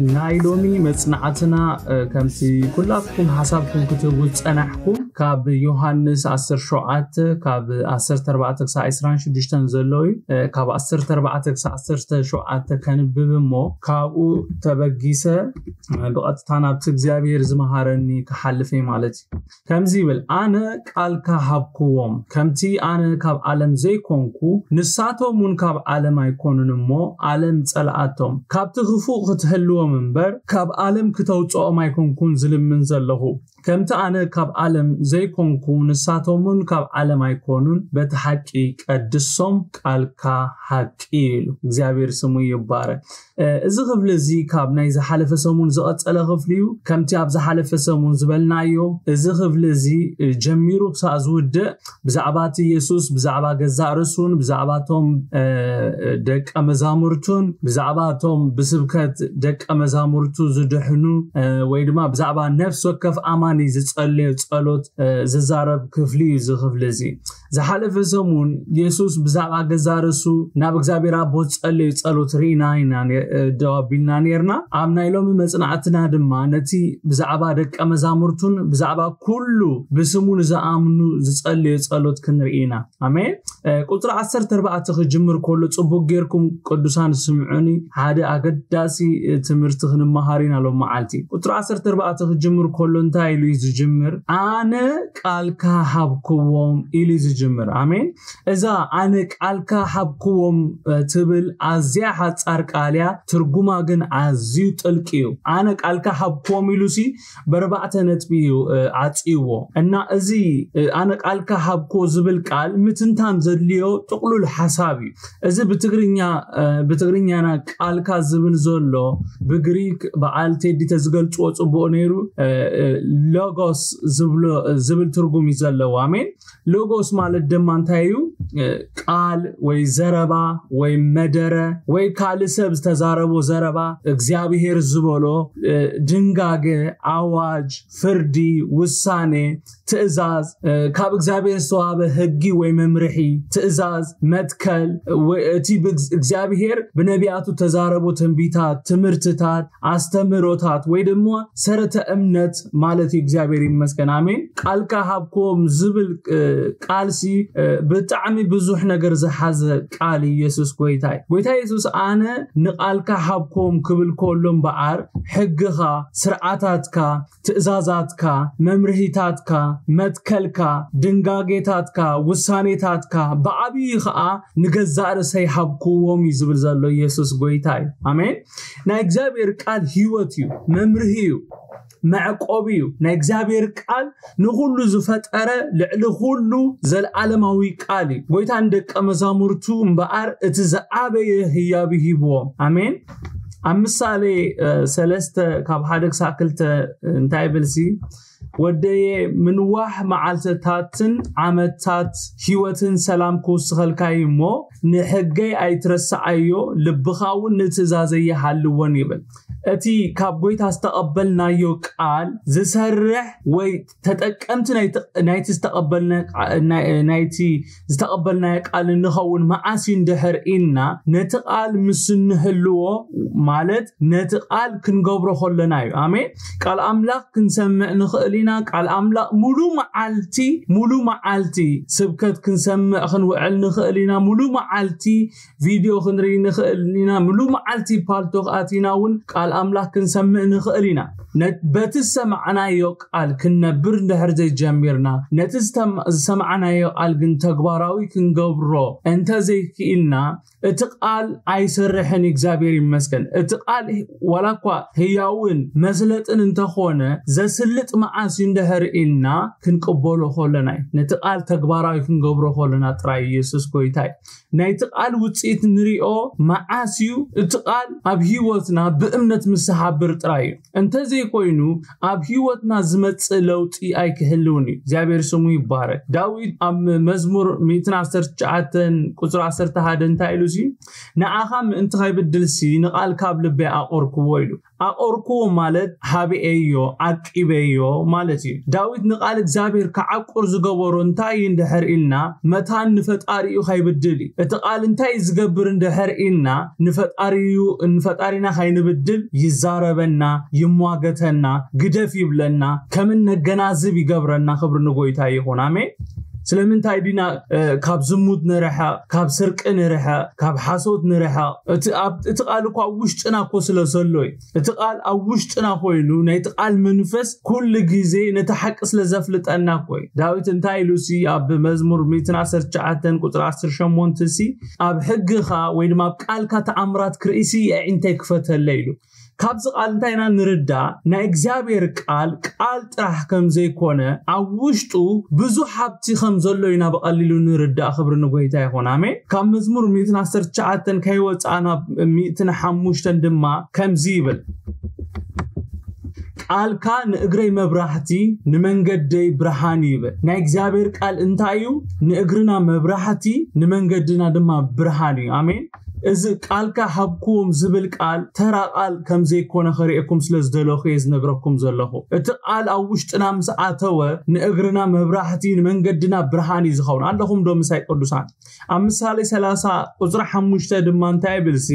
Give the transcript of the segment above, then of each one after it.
ናይ ሎሚ መጽናዕትና ከምቲ ኩላትኩም ሓሳብኩም ክትህቡ ዝጸናሕኩም ካብ ዮሃንስ ዓሰርተ ሸውዓተ ካብ ዓሰርተ ኣርባዕተ ክሳብ ዕስራን ሽዱሽተን ዘሎ እዩ። ካብ ዓሰርተ ኣርባዕተ ክሳብ ዓሰርተ ሸውዓተ ከንብብ እሞ ካብኡ ተበጊሰ ብቐጥታ ናብቲ እግዚኣብሔር ዝመሃረኒ ክሓልፍ እየ ማለት እዩ። ከምዚ ይብል፣ ኣነ ቃልካ ሃብክዎም፣ ከምቲ ኣነ ካብ ዓለም ዘይኮንኩ ንሳቶም እውን ካብ ዓለም ኣይኮኑን እሞ ዓለም ጸልኣቶም። ካብቲ ክፉእ ክትህልዎም እምበር ካብ ዓለም ክተውጽኦም ኣይኮንኩን ዝልምን ዘለኹ። ከምቲ ኣነ ካብ ዓለም ዘይኮንኩ ንሳቶም እውን ካብ ዓለም ኣይኮኑን። በቲ ሓቂ ቀድሶም፣ ቃልካ ሓቂ እዩ ኢሉ። እግዚኣብሔር ስሙ ይባረክ። እዚ ክፍሊ እዚ ካብ ናይ ዝሓለፈ ሰሙን ዝቐጸለ ክፍሊ እዩ። ከምቲ ኣብ ዝሓለፈ ሰሙን ዝበልናዮ፣ እዚ ክፍሊ እዚ ጀሚሩ ክሳብ ዝውድእ ብዛዕባ እቲ የሱስ፣ ብዛዕባ ገዛእ ርእሱን ብዛዕባ እቶም ደቀ መዛሙርቱን፣ ብዛዕባ እቶም ብስብከት ደቀ መዛሙርቱ ዝድሕኑ ወይ ድማ ብዛዕባ ነፍሲ ወከፍ ኣማኒ ዝጸለዮ ጸሎት ዝዛረብ ክፍሊ እዩ። እዚ ክፍሊ እዚ ዝሓለፈ ሰሙን የሱስ ብዛዕባ ገዛእ ርእሱ ናብ እግዚኣብሔር ኣቦ ዝጸለዩ ጸሎት ርኢና ኢና ደዋቢልና ነርና። ኣብ ናይ ሎሚ መጽናዕትና ድማ ነቲ ብዛዕባ ደቀ መዛሙርቱን ብዛዕባ ኩሉ ብስሙ ንዝኣምኑ ዝጸለዩ ጸሎት ክንርኢ ኢና። ኣሜን። ቁጽሪ ዓሰርተ ኣርባዕተ ክጅምር ከሎ ጽቡቅ ጌርኩም ቅዱሳን ስምዑኒ፣ ሓደ ኣገዳሲ ትምህርቲ ክንመሃር ኢና ሎም መዓልቲ። ቁጽሪ ዓሰርተ ኣርባዕተ ክጅምር ከሎ እንታይ ኢሉ እዩ ዝጅምር? ኣነ ቃልካ ሃብክዎም ኢሉ እዩ ዝጅምር። ኣሜን። እዛ ኣነ ቃልካ ሃብክዎም ትብል ኣዝያ ሓጻር ቃል እያ፣ ትርጉማ ግን ኣዝዩ ጥልቂ እዩ። ኣነ ቃልካ ሃብክዎም ኢሉ ሲ በርባዕተ ነጥቢ እዩ ዓጽይዎ። እና እዚ ኣነ ቃልካ ሃብኮ ዝብል ቃል ምትንታን ዘድልዮ ጥቕሉል ሓሳብ እዩ። እዚ ብትግርኛ ብትግርኛና ቃልካ ዝብል ዘሎ ብግሪክ በዓል ቴዲ ተዝገልጽዎ ጽቡቕ ነይሩ። ሎጎስ ዝብል ትርጉም እዩ ዘለዎ። ኣሜን። ሎጎስ ማለት ድማ እንታይ እዩ? ቃል ወይ ዘረባ ወይ መደረ ወይ ካልእ ሰብ ዝተዛረቦ ዘረባ፣ እግዚኣብሔር ዝበሎ ድንጋገ፣ ኣዋጅ፣ ፍርዲ፣ ውሳኔ፣ ትእዛዝ፣ ካብ እግዚኣብሔር ዝተዋህበ ህጊ ወይ መምርሒ፣ ትእዛዝ፣ መትከል፣ እቲ እግዚኣብሔር ብነቢያቱ ተዛረቦ ትንቢታት፣ ትምህርትታት፣ ኣስተምህሮታት ወይ ድማ ሰረተ እምነት ማለት እዩ። እግዚኣብሔር ይመስገን። ኣሜን። ቃልካ ሃብኮም ዝብል ቃልሲ ብጣዕሚ ብዙሕ ነገር ዝሓዘ ቃል እዩ። የሱስ ጎይታይ ጎይታ የሱስ ኣነ ንቃልካ ሃብኮም ክብል ከሎ እምበኣር ሕግኻ፣ ስርዓታትካ፣ ትእዛዛትካ፣ መምርሂታትካ፣ መትከልካ፣ ድንጋጌታትካ፣ ውሳኔታትካ ብዓብዪ ኸዓ ንገዛእ ርእሰይ ሃብክዎም እዩ ዝብል ዘሎ የሱስ ጎይታ እዩ። ኣሜን። ናይ እግዚኣብሔር ቃል ህይወት እዩ፣ መምርሂ እዩ፣ መዕቆቢ እዩ። ናይ እግዚኣብሔር ቃል ንኹሉ ዝፈጠረ ልዕሊ ኩሉ ዘለዓለማዊ ቃል እዩ። ጎይታ ንደቀ መዛሙርቱ እምበኣር እቲ ዝዓበየ ህያብ ሂብዎም። ኣሜን። ኣብ ምሳሌ ሰለስተ ካብ ሓደ ክሳብ ክልተ እንታይ ይብልሲ? ወደየ ምንዋሕ መዓልትታትን ዓመታት ህይወትን ሰላም ክውስኸልካ እዩ እሞ ንሕገይ ኣይትረስዓዮ፣ ልብኻ እውን ንትእዛዘይ ይሃልወን ይብል። እቲ ካብ ጎይታ ዝተቐበልናዮ ቃል ዝሰርሕ ወይ ተጠቀምቲ ናይቲ ዝተቐበልናዮ ቃል እንኸውን መዓስ እዩ እንድሕር ኢልና ነቲ ቃል ምስ እንህልዎ ማለት ነቲ ቃል ክንገብሮ ከለና እዩ። ኣሜን። ቃል ኣምላኽ ክንሰምዕ ንኽእል ኢና። ቃል ኣምላኽ ሙሉ መዓልቲ ሙሉ መዓልቲ ስብከት ክንሰምዕ ክንውዕል ንኽእል ኢና። ሙሉ መዓልቲ ቪድዮ ክንርኢ ንኽእል ኢና። ሙሉ መዓልቲ ፓልቶክ ኣቲና እውን ቃል ኣምላኽ ክንሰምዕ ንኽእል ኢና። በቲ ዝሰማዕናዮ ቃል ክንነብር እንድሕር ዘይጀሚርና፣ ነቲ ዝሰማዕናዮ ቃል ግን ተግባራዊ ክንገብሮ እንተዘይክኢልና እቲ ቃል ኣይሰርሕን። እግዚኣብሔር ይመስገን። እቲ ቃል ዋላ እኳ ህያውን መስለጥን እንተኾነ ዘስልጥ መዓስ እንድሕር ኢልና ክንቅበሎ ከለና እዩ። ነቲ ቃል ተግባራዊ ክንገብሮ ከለና ጥራይ ኢየሱስ ጎይታ እዩ። ናይቲ ቃል ውፅኢት ንሪኦ መዓስ እዩ? እቲ ቃል ኣብ ህይወትና ብእምነት ምስ ዝሓብር ጥራይ እዩ። እንተዘይኮይኑ ኣብ ህይወትና ዝመፅእ ለውጢ ኣይክህልውን እዩ። እግዚኣብሔር ስሙ ይባረክ። ዳዊት ኣብ መዝሙር ሚእትን ዓሰርተ ትሽዓተን ቁፅሪ ዓሰርተ ሓደ እንታይ ኢሉ ሲ ንዓኻ ምእንቲ ከይብድልሲ ንቃልካ ኣብ ልበይ ኣቆርክዎ ኢሉ። ኣቆርኩዎ ማለት ሃብኤዮ፣ ዓቂበዮ ማለት እዩ። ዳዊት ንቃል እግዚኣብሔር ክዓቁር ዝገበሮ እንታይ እዩ እንድሕር ኢልና፣ መታን ንፈጣሪኡ ከይብድል እዩ። እቲ ቃል እንታይ ዝገብር እንድሕር ኢልና፣ ንፈጣሪኡ ንፈጣሪና ከይንብድል ይዛረበና፣ ይሟገተና፣ ግደፍ ይብለና፣ ከም እነገናዝብ ይገብረና። ክብሪ ንጎይታ ይኹን። ኣሜን። ስለምንታይ ዲና ካብ ዝሙት ንርሐ፣ ካብ ስርቂ ንርሐ፣ ካብ ሓሶት ንርሐ? እቲ ቃል እኳ ኣብ ውሽጥና እኮ ስለ ዘሎ እዩ። እቲ ቃል ኣብ ውሽጥና ኮይኑ ናይቲ ቃል መንፈስ ኩሉ ግዜ ነቲ ሓቂ ስለ ዘፍልጠና እኮ እዩ። ዳዊት እንታይ ኢሉ ሲ ኣብ መዝሙር ሚእትን ዓሰርተ ትሽዓተን ቁፅሪ ዓሰርተ ሸሞንተ ሲ፣ ኣብ ሕግኻ ወይ ድማ ኣብ ቃልካ ተኣምራት ክርእሲ የዒንተይ ክፈተለ ኢሉ። ካብዚ ቃል እንታይ ኢና ንርዳእ? ናይ እግዚኣብሔር ቃል ቃል ጥራሕ ከም ዘይኮነ ኣብ ውሽጡ ብዙሕ ሃብቲ ከም ዘሎ ኢና ብቐሊሉ ንርዳእ። ክብሪ ንጎይታ ይኹን። ኣሜን። ካብ መዝሙር ሚእትን ዓሰርተ ትሽዓተን ከይወፃእና ሚእትን ሓሙሽተን ድማ ከምዚ ይብል፣ ቃልካ ንእግረይ መብራህቲ ንመንገደይ ብርሃን እዩ ይብል። ናይ እግዚኣብሔር ቃል እንታይ እዩ? ንእግርና መብራህቲ ንመንገድና ድማ ብርሃን እዩ። ኣሜን። እዚ ቃልካ ሃብክዎም ዝብል ቃል ተራ ቃል ከም ዘይኮነ ከርእየኩም ስለ ዝደለኹ እየ ዝነግረኩም ዘለኹ። እቲ ቃል ኣብ ውሽጥና ምስ ኣተወ ንእግርና መብራህቲ ንመንገድና ብርሃን እዩ ዝኸውን። ኣለኹም ዶ ምሳይ ቅዱሳን? ኣብ ምሳሌ ሰላሳ ቁፅሪ ሓሙሽተ ድማ እንታይ ይብል ሲ?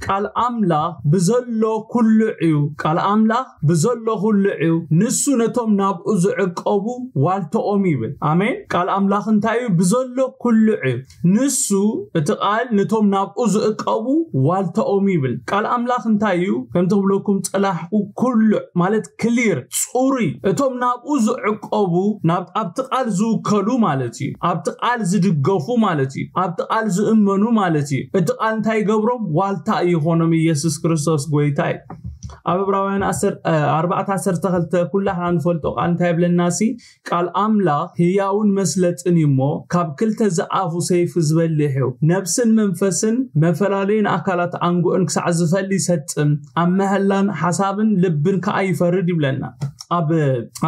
ቃል ኣምላኽ ብዘሎ ኩልዕ እዩ። ቃል ኣምላኽ ብዘሎ ኩልዕ እዩ። ንሱ ነቶም ናብኡ ዝዕቀቡ ዋልተኦም ይብል። ኣሜን። ቃል ኣምላኽ እንታይ እዩ? ብዘሎ ኩልዕ እዩ። ንሱ፣ እቲ ቃል፣ ነቶም ናብኡ ዝዕቀቡ ዋልተኦም ይብል። ቃል ኣምላኽ እንታይ እዩ? ከምቲ ክብለኩም ጸላሕኩ ኩልዕ ማለት ክሊር፣ ጽሩይ። እቶም ናብኡ ዝዕቀቡ፣ ናብ፣ ኣብቲ ቃል ዝውከሉ ማለት እዩ። ኣብቲ ቃል ዝድገፉ ማለት እዩ። ኣብቲ ቃል ዝእመኑ ማለት እዩ። እቲ ቃል እንታይ ይገብሮም? ዋልታ ይኾኖም። ኢየሱስ ክርስቶስ ጎይታ እዩ። ኣብ ዕብራውያን ዓሰርተ፣ ኣርባዕተ ዓሰርተ ክልተ ኩላህና ንፈልጦ ቃል እንታይ ይብለና ሲ? ቃል ኣምላኽ ህያውን መስለጥን እዩ እሞ፣ ካብ ክልተ ዝኣፉ ሰይፊ ዝበልሕ እዩ። ነብስን መንፈስን መፈላለይን ኣካላት ኣንጉዕን ክሳዕ ዝፈሊ ይሰጥም፣ ኣብ መሐላን ሓሳብን ልብን ከኣ ይፈርድ ይብለና። ኣብ፣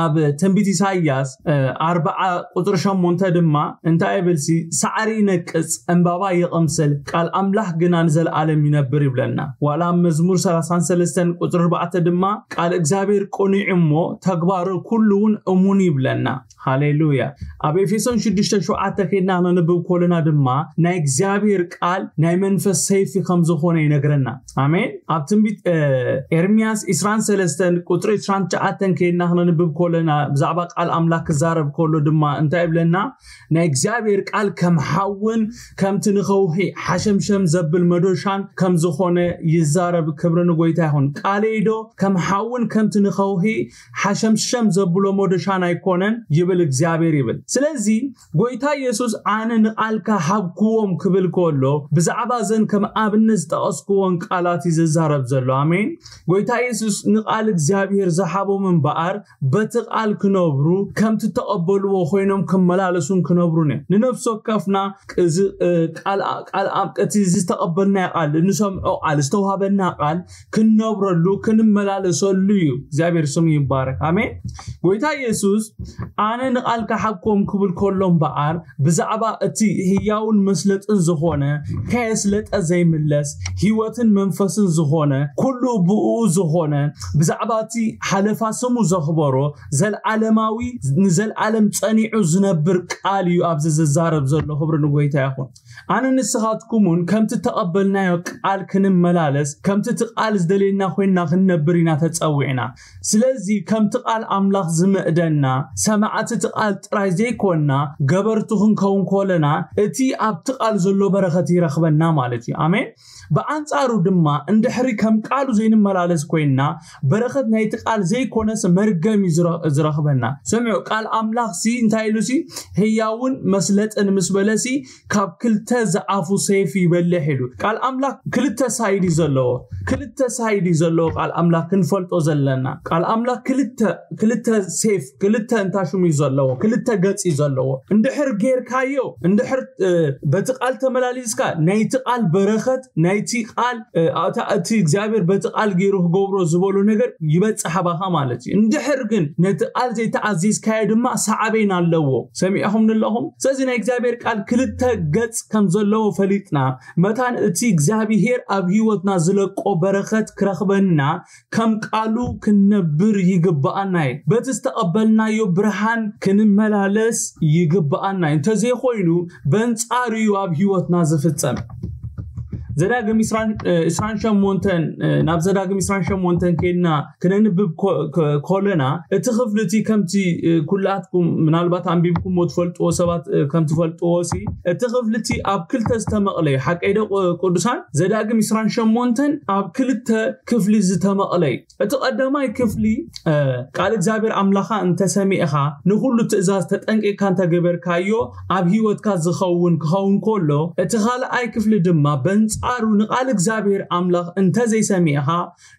ኣብ ትንቢት ኢሳይያስ፣ እ፣ ኣርብዓ ቁጽሪ ሸሞንተ ድማ እንታይ ይብል ሲ? ሳዕሪ ይነቅጽ፣ ዕምባባ ይቕምስል፣ ቃል ኣምላኽ ግና ንዘለኣለም ይነብር ይብለና። ዋላ ኣብ መዝሙር ሰላሳን ሰለስተን ቁጽሪ ኣርባዕተ ድማ ቃል እግዚኣብሔር ቅኑዕ እሞ ተግባሩ ኩሉ እውን እሙን ይብለና። ሃሌሉያ። ኣብ ኤፌሶን ሽዱሽተ ሸውዓተ ኬድና ክነንብብ ከለና ድማ ናይ እግዚኣብሔር ቃል ናይ መንፈስ ሰይፊ ከም ዝኾነ ይነግረና። ኣሜን። ኣብ ትንቢት፣ እ፣ ኤርምያስ ዕስራን ሰለስተን ቁጽሪ ዕስራን ትሽዓተን ኬድና ክነንብብ ከለና ብዛዕባ ቃል ኣምላኽ ክዛረብ ከሎ ድማ እንታይ ይብለና? ናይ እግዚኣብሔር ቃል ከም ሓውን ከምቲ ንኸውሒ ሓሸምሸም ዘብል መዶሻን ከም ዝኾነ ይዛረብ። ክብሪ ንጎይታ ይኹን። ቃለይ ዶ ከም ሓውን ከምቲ ንኸውሒ ሓሸምሸም ዘብሎ መዶሻን ኣይኮነን ይብል እግዚኣብሔር ይብል። ስለዚ ጎይታ ኢየሱስ ኣነ ንቃልካ ሃብክዎም ክብል ከሎ ብዛዕባ ዘን ከም ኣብነት ዝጠቐስክዎን ቃላት እዩ ዝዛረብ ዘሎ። ኣሜን። ጎይታ ኢየሱስ ንቃል እግዚኣብሔር ዝሃቦም እምበኣር በቲ ቃል ክነብሩ ከምቲ ተቐበልዎ ኮይኖም ክመላለሱን ክነብሩን እዮም። ንነፍሲ ወከፍና እዚ፣ እ፣ ቃል፣ ቃል፣ እቲ ዝተቐበልናዮ ቃል፣ እንሰምዖ ቃል፣ ዝተዋህበና ቃል ክንነብረሉ፣ ክንመላለሰሉ እዩ። እግዚኣብሔር ስሙ ይባረክ። ኣሜን። ጎይታ ኢየሱስ ኣነ ንቃልካ ሓብኮም ክብል ከሎ እምበኣር ብዛዕባ እቲ ህያውን መስለጥን ዝኾነ ከየስለጠ ዘይምለስ ህይወትን መንፈስን ዝኾነ ኩሉ ብኡ ዝኾነ ብዛዕባ እቲ ሓለፋ ስሙ ዘኽበሮ ዘልዓለማዊ ንዘልዓለም ጸኒዑ ዝነብር ቃል እዩ ኣብዚ ዝዛረብ ዘሎ። ክብሪ ንጎይታ ይኹን። ኣነ ንስኻትኩምን ከምቲ ተቐበልናዮ ቃል ክንመላለስ ከምቲ እቲ ቃል ዝደልየና ኮይንና ክንነብር ኢና ተጸዊዕና። ስለዚ ከምቲ ቃል ኣምላኽ ዝምእደና ሰማዕቲ እቲ ቃል ጥራይ ዘይኮንና ገበርቲ ክንከውን ከለና እቲ ኣብቲ ቃል ዘሎ በረኸት ይረኽበና ማለት እዩ። ኣሜን። ብኣንጻሩ ድማ እንድሕሪ ከም ቃሉ ዘይንመላለስ ኮይንና በረኸት ናይቲ ቃል ዘይኮነስ መርገም እዩ ዝረ-፣ ዝረኽበና። ስምዑ፣ ቃል ኣምላኽ ሲ እንታይ ኢሉ ሲ ህያውን መስለጥን ምስ በለ ሲ ካብ ክልተ ዝኣፉ ሰይፊ ይበልሕ ኢሉ። ቃል ኣምላኽ ክልተ ሳይድ እዩ ዘለዎ። ክልተ ሳይድ እዩ ዘለዎ ቃል ኣምላኽ ክንፈልጦ ዘለና። ቃል ኣምላኽ ክልተ፣ ክልተ ሴፍ፣ ክልተ እንታሽም እዩ ዘለዎ። ክልተ ገጽ እዩ ዘለዎ። እንድሕር ጌርካዮ፣ እንድሕር፣ እ፣ በቲ ቃል ተመላሊስካ ናይቲ ቃል በረኸት፣ ናይቲ ቃል፣ እ፣ ኣታ-፣ እቲ እግዚኣብሔር በቲ ቃል ገይሩ ክገብሮ ዝበሎ ነገር ይበጽሕ ኣባኻ ማለት እዩ። ድሕር ግን ነቲ ቃል ዘይተኣዚዝካዮ ድማ ሳዕቤን ኣለዎ። ሰሚዕኹም ኣለኹም? ስለዚ ናይ እግዚኣብሔር ቃል ክልተ ገጽ ከም ዘለዎ ፈሊጥና፣ መታን እቲ እግዚኣብሔር ኣብ ህይወትና ዝለቆ በረኸት ክረኽበና ከም ቃሉ ክንነብር ይግብኣና እዩ። በቲ ዝተቐበልናዮ ብርሃን ክንመላለስ ይግብኣና እዩ። እንተዘይኮይኑ በንጻሩ እዩ ኣብ ህይወትና ዝፍጸም። ዘዳግም 28 ናብ ዘዳግም 28 ከይድና ክነንብብ ኮለና፣ እቲ ክፍሊ እቲ ከምቲ ኩላትኩም ምናልባት ኣንቢብኩምዎ ትፈልጥዎ ሰባት ከም ትፈልጥዎ ሲ፣ እቲ ክፍሊ እቲ ኣብ ክልተ ዝተመቕለ እዩ። ሓቀይ ዶ ቅዱሳን? ዘዳግም 28 ኣብ ክልተ ክፍሊ ዝተመቕለ እዩ። እቲ ቀዳማይ ክፍሊ ቃል እግዚኣብሔር ኣምላኻ እንተሰሚዕኻ፣ ንኹሉ ትእዛዝ ተጠንቂቕካ እንተገበርካዮ ኣብ ህይወትካ ዝኸውን ክኸውን ከሎ፣ እቲ ካልኣይ ክፍሊ ድማ በንጻሩ ንቃል እግዚኣብሔር ኣምላኽ እንተዘይሰሚዕኻ፣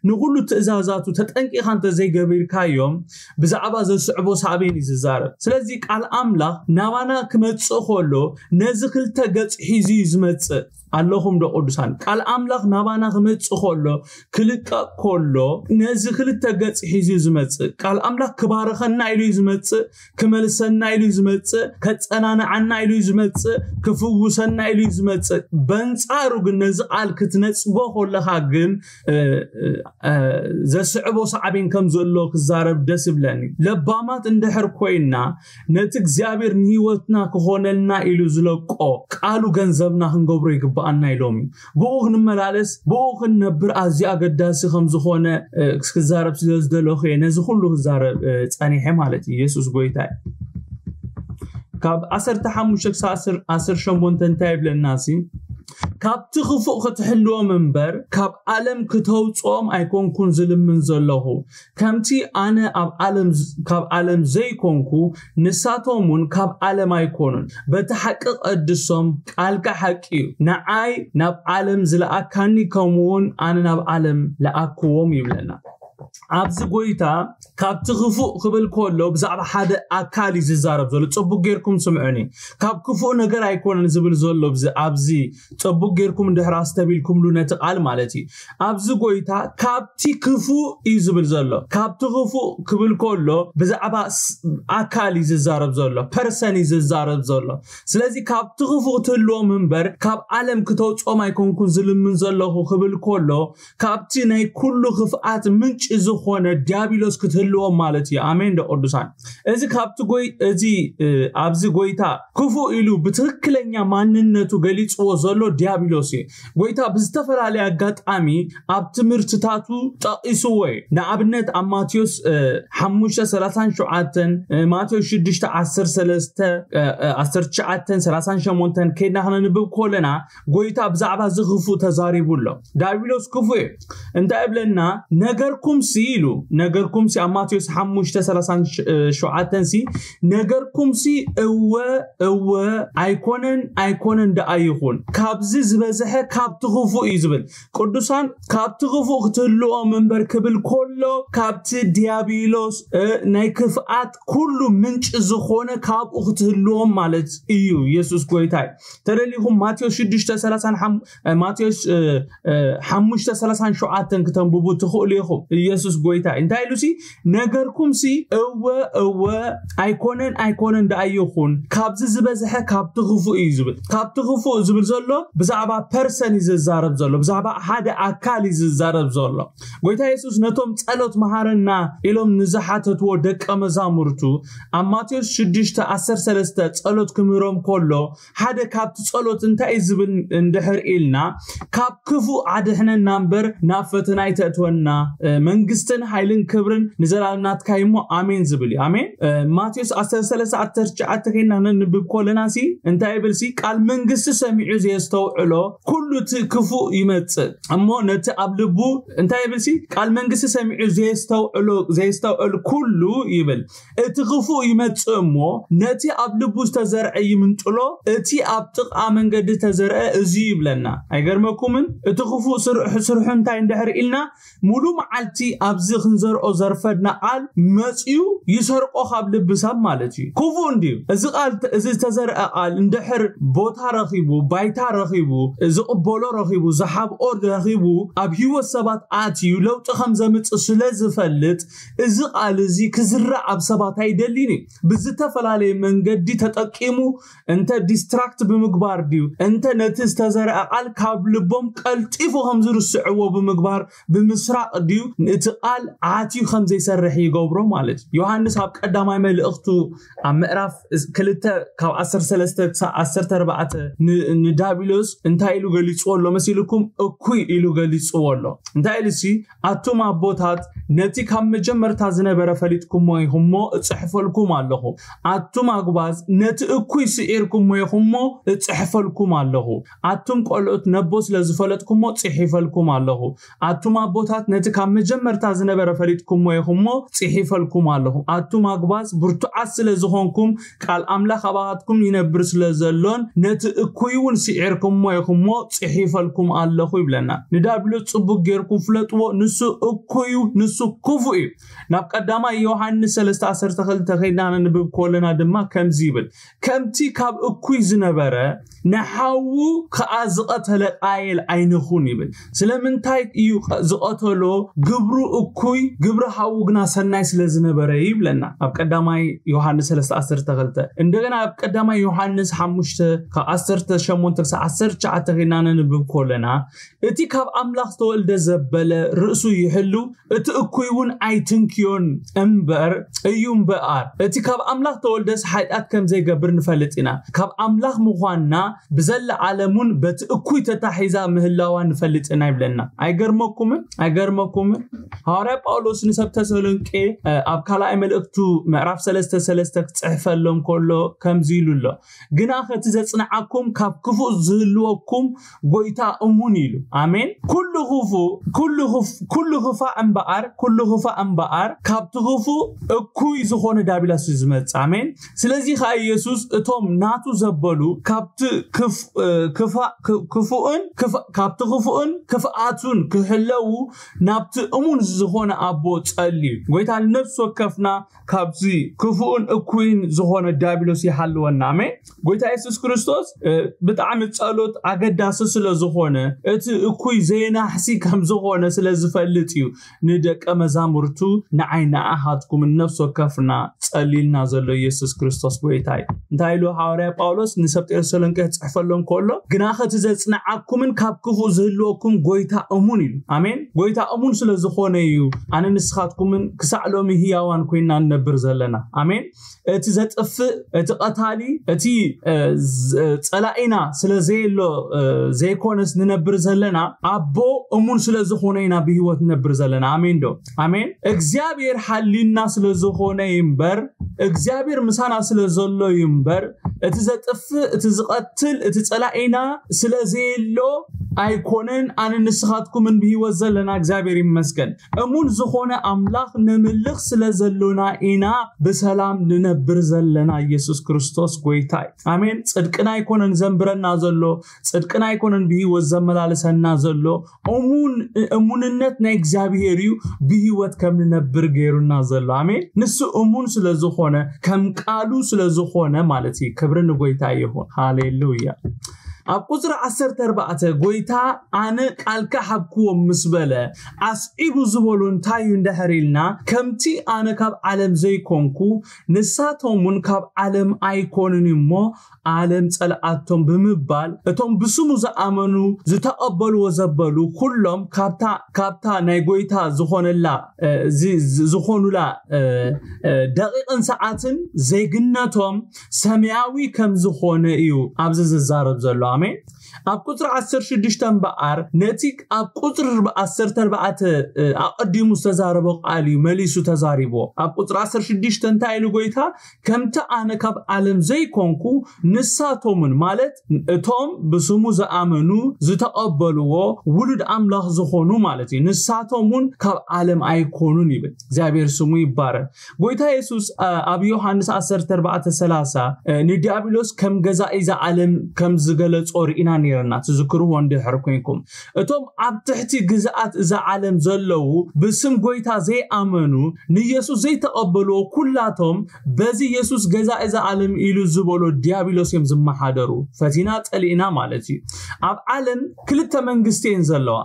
ንኹሉ ትእዛዛቱ ተጠንቂቕካ እንተዘይገቢርካዮም፣ ብዛዕባ ዘስዕቦ ሳዕቤን እዩ ዝዛረብ። ስለዚ ቃል ኣምላኽ ናባና ክመጽእ ከሎ ነዚ ክልተ ገጽ ሒዙ እዩ ዝመጽእ። ኣለኹም ዶ ቅዱሳን? ቃል ኣምላኽ ናባና ክመጽእ ከሎ፣ ክልቀቕ ከሎ ነዚ ክልተ ገጽ ሒዙ እዩ ዝመጽእ። ቃል ኣምላኽ ክባርኸና ኢሉ እዩ ዝመጽእ፣ ክመልሰና ኢሉ እዩ ዝመጽእ፣ ከጸናንዓና ኢሉ እዩ ዝመጽእ፣ ክፍውሰና ኢሉ እዩ ዝመጽእ። በንጻሩ ግን ነዚ ቃል ክትነጽጎ ከለኻ ግን ዘስዕቦ ሳዕቤን ከም ዘሎ ክዛረብ ደስ ይብለኒ። ለባማት እንድሕር ኮይና፣ ነቲ እግዚኣብሔር ንህይወትና ክኾነልና ኢሉ ዝለቆ ቃሉ ገንዘብና ክንገብሮ ይግብኣና ኢሎም እዩ። ብኡ ክንመላለስ፣ ብኡ ክንነብር ኣዝዩ ኣገዳሲ ከም ዝኾነ ክዛረብ ስለ ዝደለኹ እየ ነዚ ኩሉ ክዛረብ ጸኒሐ ማለት እዩ። ኢየሱስ ጎይታ እዩ። ካብ 15 ክሳብ 18 እንታይ ይብለና ሲ? ካብቲ ክፉእ ክትሕልዎም እምበር ካብ ዓለም ክተውፅኦም ኣይኮንኩን ዝልምን ዘለኹ። ከምቲ ኣነ ኣብ ዓለም ካብ ዓለም ዘይኮንኩ፣ ንሳቶም እውን ካብ ዓለም ኣይኮኑን። በቲ ሓቂ ቀድሶም፣ ቃልካ ሓቂ እዩ። ንዓይ ናብ ዓለም ዝለኣካኒ ከምኡውን ኣነ ናብ ዓለም ለኣክዎም ይብለና። ኣብዚ ጎይታ ካብቲ ክፉእ ክብል ከሎ ብዛዕባ ሓደ ኣካል እዩ ዝዛረብ ዘሎ። ጽቡቅ ጌርኩም ስምዑኒ። ካብ ክፉእ ነገር ኣይኮነን ዝብል ዘሎ ኣብዚ ጽቡቅ ጌርኩም እንድሕር ኣስተቢልኩምሉ ነቲ ቃል ማለት እዩ። ኣብዚ ጎይታ ካብቲ ክፉእ እዩ ዝብል ዘሎ። ካብቲ ክፉእ ክብል ከሎ ብዛዕባ ኣካል እዩ ዝዛረብ ዘሎ፣ ፐርሰን እዩ ዝዛረብ ዘሎ። ስለዚ ካብቲ ክፉእ ትህልዎም እምበር ካብ ዓለም ክተውፅኦም ኣይኮንኩን ዝልምን ዘለኹ ክብል ከሎ ካብቲ ናይ ኩሉ ክፍኣት ምንጭ ዝኾነ ዲያብሎስ ክትህልዎም ማለት እዩ። ኣሜን ዶ ቅዱሳን? እዚ ካብቲ ጎይ እዚ ኣብዚ ጎይታ ክፉእ ኢሉ ብትክክለኛ ማንነቱ ገሊፅዎ ዘሎ ዲያብሎስ እዩ። ጎይታ ብዝተፈላለየ ኣጋጣሚ ኣብ ትምህርትታቱ ጠቒስዎ እዩ። ንኣብነት ኣብ ማቴዎስ ሓሙሽተ ሰላሳን ሸውዓተን፣ ማቴዎስ ሽዱሽተ ዓሰርተ ሰለስተ፣ ዓሰርተ ትሽዓተን ሰላሳን ሸሞንተን ከይድና ክነንብብ ከለና ጎይታ ብዛዕባ እዚ ክፉእ ተዛሪቡ ኣሎ። ዳቢሎስ ክፉእ እዩ። እንታይ እብለና? ነገርኩም ሲ ኢሉ፣ ነገርኩም ሲ ኣብ ማቴዎስ ሓሙሽተ ሰላሳን ሸውዓተን ሲ፣ ነገርኩም ሲ እወ እወ ኣይኮነን ኣይኮነን ደኣ ይኹን፣ ካብዚ ዝበዝሐ ካብቲ ክፉእ እዩ ዝብል። ቅዱሳን ካብቲ ክፉእ ክትህልዎም እምበር ክብል ከሎ ካብቲ ዲያብሎስ ናይ ክፍኣት ኩሉ ምንጭ ዝኾነ ካብኡ ክትህልዎም ማለት እዩ። ኢየሱስ ጎይታይ። ተደሊኹም ማቴዎስ ሽዱሽተ ሰላሳን ማቴዎስ ሓሙሽተ ሰላሳን ሸውዓተን ክተንብቡ ትኽእሉ ኢኹም። ኢየሱስ ጎይታ እንታይ ኢሉ ሲ? ነገርኩም ሲ እወ እወ ኣይኮነን ኣይኮነን ደኣ ይኹን፣ ካብዚ ዝበዝሐ ካብቲ ክፉእ እዩ ዝብል። ካብቲ ክፉእ ዝብል ዘሎ ብዛዕባ ፐርሰን እዩ ዝዛረብ ዘሎ፣ ብዛዕባ ሓደ ኣካል እዩ ዝዛረብ ዘሎ። ጎይታ የሱስ ነቶም ጸሎት መሃረና ኢሎም ንዝሓተትዎ ደቀ መዛሙርቱ ኣብ ማቴዎስ ሽዱሽተ ዓሰርተ ሰለስተ ጸሎት ክምህሮም ከሎ ሓደ ካብቲ ጸሎት እንታይ እዩ ዝብል እንድሕር ኢልና፣ ካብ ክፉእ ኣድሕነና እምበር ናብ ፈተና ኣይተእትወና፣ መንግስትን ሓይልን ክብርን ንዘላለም ናትካ እዩ እሞ ኣሜን ዝብል እዩ። ኣሜን። ማቴዎስ ዓሰርተ ሰለስተ ዓሰርተ ትሽዓተ ከይና ነንብብ ከለና ሲ እንታይ ይብል ሲ? ቃል መንግስቲ ሰሚዑ ዘየስተውዕሎ ኩሉ እቲ ክፉእ ይመጽእ እሞ ነቲ ኣብ ልቡ እንታይ ይብል ሲ? ቃል መንግስቲ ሰሚዑ ዘየስተውዕሎ ዘየስተውዕል ኩሉ ይብል እቲ ክፉእ ይመጽእ እሞ ነቲ ኣብ ልቡ ዝተዘርዐ ይምንጥሎ። እቲ ኣብ ጥቓ መንገዲ ተዘርአ እዚ ይብለና። ኣይገርመኩምን? እቲ ክፉእ ስርሑ እንታይ እንድሕር ኢልና ሙሉ መዓልቲ ኣብዚ ክንዘርኦ ዘርፈድና ቃል መፅዩ ይሰርቆ ካብ ልቢ ሰብ ማለት እዩ። ክፉእ እንድዩ። እዚ ቃል፣ እዚ ዝተዘርአ ቃል እንድሕር ቦታ ረኺቡ፣ ባይታ ረኺቡ፣ ዝቕበሎ ረኺቡ፣ ዝሓብኦ ረኺቡ፣ ኣብ ህይወት ሰባት ኣትዩ ለውጢ ከም ዘምፅእ ስለ ዝፈልጥ፣ እዚ ቃል እዚ ክዝራእ ኣብ ሰባት ኣይደልን እዩ። ብዝተፈላለየ መንገዲ ተጠቂሙ እንተ ዲስትራክት ብምግባር ድዩ፣ እንተ ነቲ ዝተዘርአ ቃል ካብ ልቦም ቀልጢፉ ከም ዝርስዕዎ ብምግባር፣ ብምስራቕ ድዩ፣ እቲ ቃል ዓትዩ ከም ዘይሰርሕ ይገብሮ ማለት እዩ። ዮሃንስ ኣብ ቀዳማይ መልእኽቱ ኣብ ምዕራፍ ክልተ ካብ ዓሰርተ ሰለስተ ክሳብ ዓሰርተ ኣርባዕተ ን- ንዳቢሎስ እንታይ ኢሉ ገሊፅዎ ኣሎ መሲልኩም? እኩይ ኢሉ ገሊፅዎ ኣሎ። እንታይ ኢሉ ሲ? ኣቱም ኣቦታት፣ ነቲ ካብ መጀመርታ ዝነበረ ፈሊጥኩሞ ኢኹሞ፣ እጽሕፈልኩም ኣለኹ። ኣቱም ኣጉባዝ፣ ነቲ እኩይ ስዒርኩሞ ኢኹሞ፣ እጽሕፈልኩም ኣለኹ። ኣቱም ቆልዑት፣ ነቦ ስለ ዝፈለጥኩሞ፣ ጽሒፈልኩም ኣለኹ። ኣቱም ኣቦታት፣ ነቲ ካብ መጀመርታ ዝነበረ ፈሊጥኩሞ ኢኹሞ፣ ጽሒፈልኩም ኣለኹ። ኣቱም ኣጉባዝ፣ ብርቱዓት ስለ ዝኾንኩም፣ ቃል ኣምላኽ ኣባኻትኩም ይነብር ስለ ዘሎን፣ ነቲ እኩይ እውን ስዒርኩሞ ኢኹሞ፣ ጽሒፈልኩም ኣለኹ ይብለና። ንዳብሎስ ጽቡቅ ጌርኩም ፍለጥዎ፣ ንሱ እኩይ እዩ፣ ንሱ ክፉእ እዩ። ናብ ቀዳማይ ዮሃንስ ሰለስተ ዓሰርተ ክልተ ከይድና ነንብብ ከለና ድማ ከምዚ ይብል፣ ከምቲ ካብ እኩይ ዝነበረ ንሓዉ ከኣ ዝቐተለ ቃየል ኣይንኹን ይብል። ስለምንታይ እዩ ቐ- ዝቐተሎ? ግብሩ እኩይ፣ ግብሪ ሓዉ ግና ሰናይ ስለ ዝነበረ እዩ ይብለና ኣብ ቀዳማይ ዮሃንስ ሰለስተ ዓሰርተ ክልተ። እንደገና ኣብ ቀዳማይ ዮሃንስ ሓሙሽተ ካብ ዓሰርተ ሸሞንተ ክሳብ ዓሰርተ ትሽዓተ ከይድና ነንብብ ከለና፣ እቲ ካብ ኣምላኽ ዝተወልደ ዘበለ ርእሱ ይሕሉ፣ እቲ እኩይ እውን ኣይትንክዮን እምበር እዩ እምበኣር። እቲ ካብ ኣምላኽ ተወልደስ ሓጢኣት ከም ዘይገብር ንፈልጥ ኢና። ካብ ኣምላኽ ምዃንና ብዘለዓለም እውን በቲ እኩይ ተታሒዛ ምህላዋ ንፈልጥ ኢና ይብለና። ኣይገርመኩምን? ኣይገርመኩምን? ሃዋርያ ጳውሎስ ንሰብ ተሰሎንቄ፣ እ፣ ኣብ ካልኣይ መልእክቱ ምዕራፍ ሰለስተ ሰለስተ ክጽሕፈሎም ከሎ ከምዚ ኢሉ ኣሎ፣ "ግና ከቲ ዘጽንዓኩም ካብ ክፉእ ዝህልወኩም ጎይታ እሙን" ኢሉ። ኣሜን። ኩሉ ክፉእ፣ ኩሉ ክፍ-፣ ኩሉ ክፋእ እምበኣር፣ ኩሉ ክፋእ እምበኣር ካብቲ ክፉእ እኩይ ዝኾነ ዳቢሎስ እዩ ዝመጽእ። ኣሜን። ስለዚ ኸኣ ኢየሱስ እቶም ናቱ ዘበሉ ካብቲ ክፍ-፣ እ፣ ክፋ-፣ ክ-፣ ክፉእን ክፍ-፣ ካብቲ ክፉእን ክፍኣቱን ክሕለዉ ናብቲ እሙን ዝኾነ ኣቦ ጸልዩ። ጎይታ ንነፍሲ ወከፍና ካብዚ ክፉእን እኩይን ዝኾነ ዳቢሎስ ይሓልወና። ኣሜን። ጎይታ የሱስ ክርስቶስ፣ እ፣ ብጣዕሚ ጸሎት ኣገዳሲ ስለ ዝኾነ፣ እቲ እኩይ ዘይናሕሲ ከም ዝኾነ ስለ ዝፈልጥ እዩ ንደቀ መዛሙርቱ፣ ንዓይ ንኣኻትኩም ንነፍሲ ወከፍና ጸልይልና ዘሎ ኢየሱስ ክርስቶስ ጎይታ እዩ። እንታይ ኢሉ ሃዋርያ ጳውሎስ ንሰብ ተሰሎንቄ ክጽሕፈሎም ከሎ፣ "ግና ከቲ ዘጽንዓኩምን ካብ ክፉእ ዝህልወኩም ጎይታ እሙን" ኢሉ። ኣሜን። ጎይታ እሙን ስለ ዝኾነ እዩ ኣነ ንስኻትኩምን ክሳዕ ሎሚ ህያዋን ኮይና ንነብር ዘለና። ኣሜን። እቲ ዘጥፍእ፣ እቲ ቀታሊ፣ እቲ፣ እ፣ ዝ-፣ ጸላኢና ስለ ዘየሎ፣ እ፣ ዘይኮነስ ንነብር ዘለና፣ ኣቦ እሙን ስለ ዝኾነ ኢና ብህይወት ንነብር ዘለና። ኣሜን ዶ? ኣሜን። እግዚኣብሔር ሓልዩና ስለ ዝኾነ እምበር፣ እግዚኣብሔር ምሳና ስለ ዘሎ እዩ እምበር፣ እቲ ዘጥፍእ፣ እቲ ዝቐትል፣ እቲ ጸላኢና ስለ ዘየሎ ኣይኮነን ኣነ ንስኻትኩምን ብህይወት ዘለና። እግዚኣብሔር ይመስገን። እሙን ዝኾነ ኣምላኽ ነምልኽ ስለ ዘሎና ኢና ብሰላም ንነብር ዘለና። ኢየሱስ ክርስቶስ ጎይታ እዩ። ኣሜን። ጽድቅና ኣይኮነን ዘንብረና ዘሎ፣ ጽድቅና ኣይኮነን ብህይወት ዘመላልሰና ዘሎ። እሙን-፣ እሙንነት ናይ እግዚኣብሔር እዩ ብህይወት ከም ንነብር ገይሩና ዘሎ። ኣሜን። ንሱ እሙን ስለ ዝኾነ፣ ከም ቃሉ ስለ ዝኾነ ማለት እዩ። ክብሪ ንጎይታ ይኹን። ሃሌሉያ። ኣብ ቁጽሪ ዓሰርተ ኣርባዕተ፣ "ጎይታ ኣነ ቃልካ ሃብክዎም" ምስ በለ፣ ኣስዒቡ ዝበሎ እንታይ እዩ እንድሕር ኢልና፣ "ከምቲ ኣነ ካብ ዓለም ዘይኮንኩ፣ ንሳቶም እውን ካብ ዓለም ኣይኮኑን እሞ፣ ዓለም ጸልኣቶም" ብምባል፣ እቶም ብስሙ ዝኣመኑ፣ ዝተቐበልዎ ዘበሉ፣ ኩሎም ካብታ፣ ካብታ ናይ ጎይታ ዝኾነላ፣ እ፣ ዚ-፣ ዚ-፣ ዝኾኑላ፣ እ፣ እ፣ ደቂቕን ሰዓትን ዜግነቶም ሰማያዊ ከም ዝኾነ እዩ ኣብዚ ዝዛረብ ዘሎ። ኣሜን። ኣብ ቁጽሪ ዓሰርተ ሽዱሽተ እምበኣር፣ ነቲ ኣብ ቁጽሪ ዓሰርተ ኣርባዕተ፣ እ፣ ኣቐዲሙ ዝተዛረቦ ቃል እዩ መሊሱ ተዛሪብዎ። ኣብ ቁጽሪ ዓሰርተ ሽዱሽተ እንታይ ኢሉ ጎይታ? "ከምቲ ኣነ ካብ ዓለም ዘይኮንኩ፣ ንሳቶምን" ማለት እቶም ብስሙ ዝኣመኑ ዝተቐበልዎ ውሉድ ኣምላኽ ዝኾኑ ማለት እዩ። "ንሳቶም እውን ካብ ዓለም ኣይኮኑን" ይብል። እግዚኣብሔር ስሙ ይባረክ። ጎይታ የሱስ፣ ኣ-፣ ኣብ ዮሃንስ ዓሰርተ ኣርባዕተ ሰላሳ፣ እ፣ ንዲያብሎስ ከም ገዛኢ እዛ ዓለም ከም ዝገለጾ ርኢና ነይርና። ነርና፣ ትዝክርዎ እንድሕር ኮንኩም። እቶም ኣብ ትሕቲ ግዝኣት እዛ ዓለም ዘለዉ፣ ብስም ጎይታ ዘይኣመኑ፣ ንኢየሱስ ዘይተቐበልዎ ኩላቶም፣ በዚ ኢየሱስ ገዛ እዛ ዓለም ኢሉ ዝበሎ ዲያብሎስ እዮም ዝመሓደሩ። ፈቲና ጸሊእና ማለት እዩ። ኣብ ዓለም ክልተ መንግስቲ እየን ዘለዋ።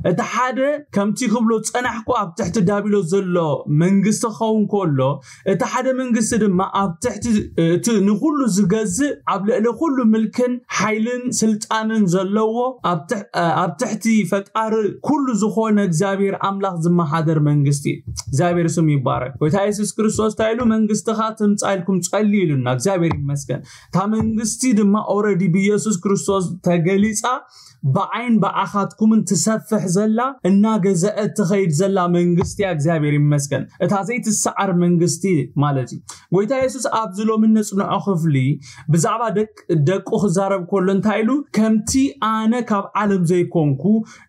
እቲ ሓደ ከምቲ ክብሎ ጸናሕኩ ኣብ ትሕቲ ዳቢሎስ ዘሎ መንግስቲ ክኸውን ከሎ፣ እቲ ሓደ መንግስቲ ድማ ኣብ ትሕቲ እቲ ንኹሉ ዝገዝእ፣ ኣብ ልዕሊ ኩሉ ምልክን ሓይልን ስልጣንን ዘለዎ፣ ኣብ ትሕ-፣ ኣብ ትሕቲ ፈጣሪ ኩሉ ዝኾነ እግዚኣብሔር ኣምላኽ ዝመሓደር መንግስቲ እዩ። እግዚኣብሔር ስም ይባረክ። ጎይታ የሱስ ክርስቶስ እንታይ ኢሉ? "መንግስትኻ ትምጻእ" ኢልኩም ጸልዩ ኢሉና። እግዚኣብሔር ይመስገን። እታ መንግስቲ ድማ ኦረዲ ብኢየሱስ ክርስቶስ ተገሊጻ፣ ብዓይን ብኣኻትኩምን ትሰፍሕ ዘላ፣ እናገዘአት ትኸይድ ዘላ መንግስቲ እያ። እግዚኣብሔር ይመስገን። እታ ዘይትሰዓር መንግስቲ ማለት እዩ። ጎይታ የሱስ ኣብዚ ሎሚ ነጽንዖ ክፍሊ ብዛዕባ ደቅ-፣ ደቁ ክዛረብ ከሎ እንታይ ኢሉ? "ከምቲ ኣነ ካብ ዓለም ዘይኮንኩ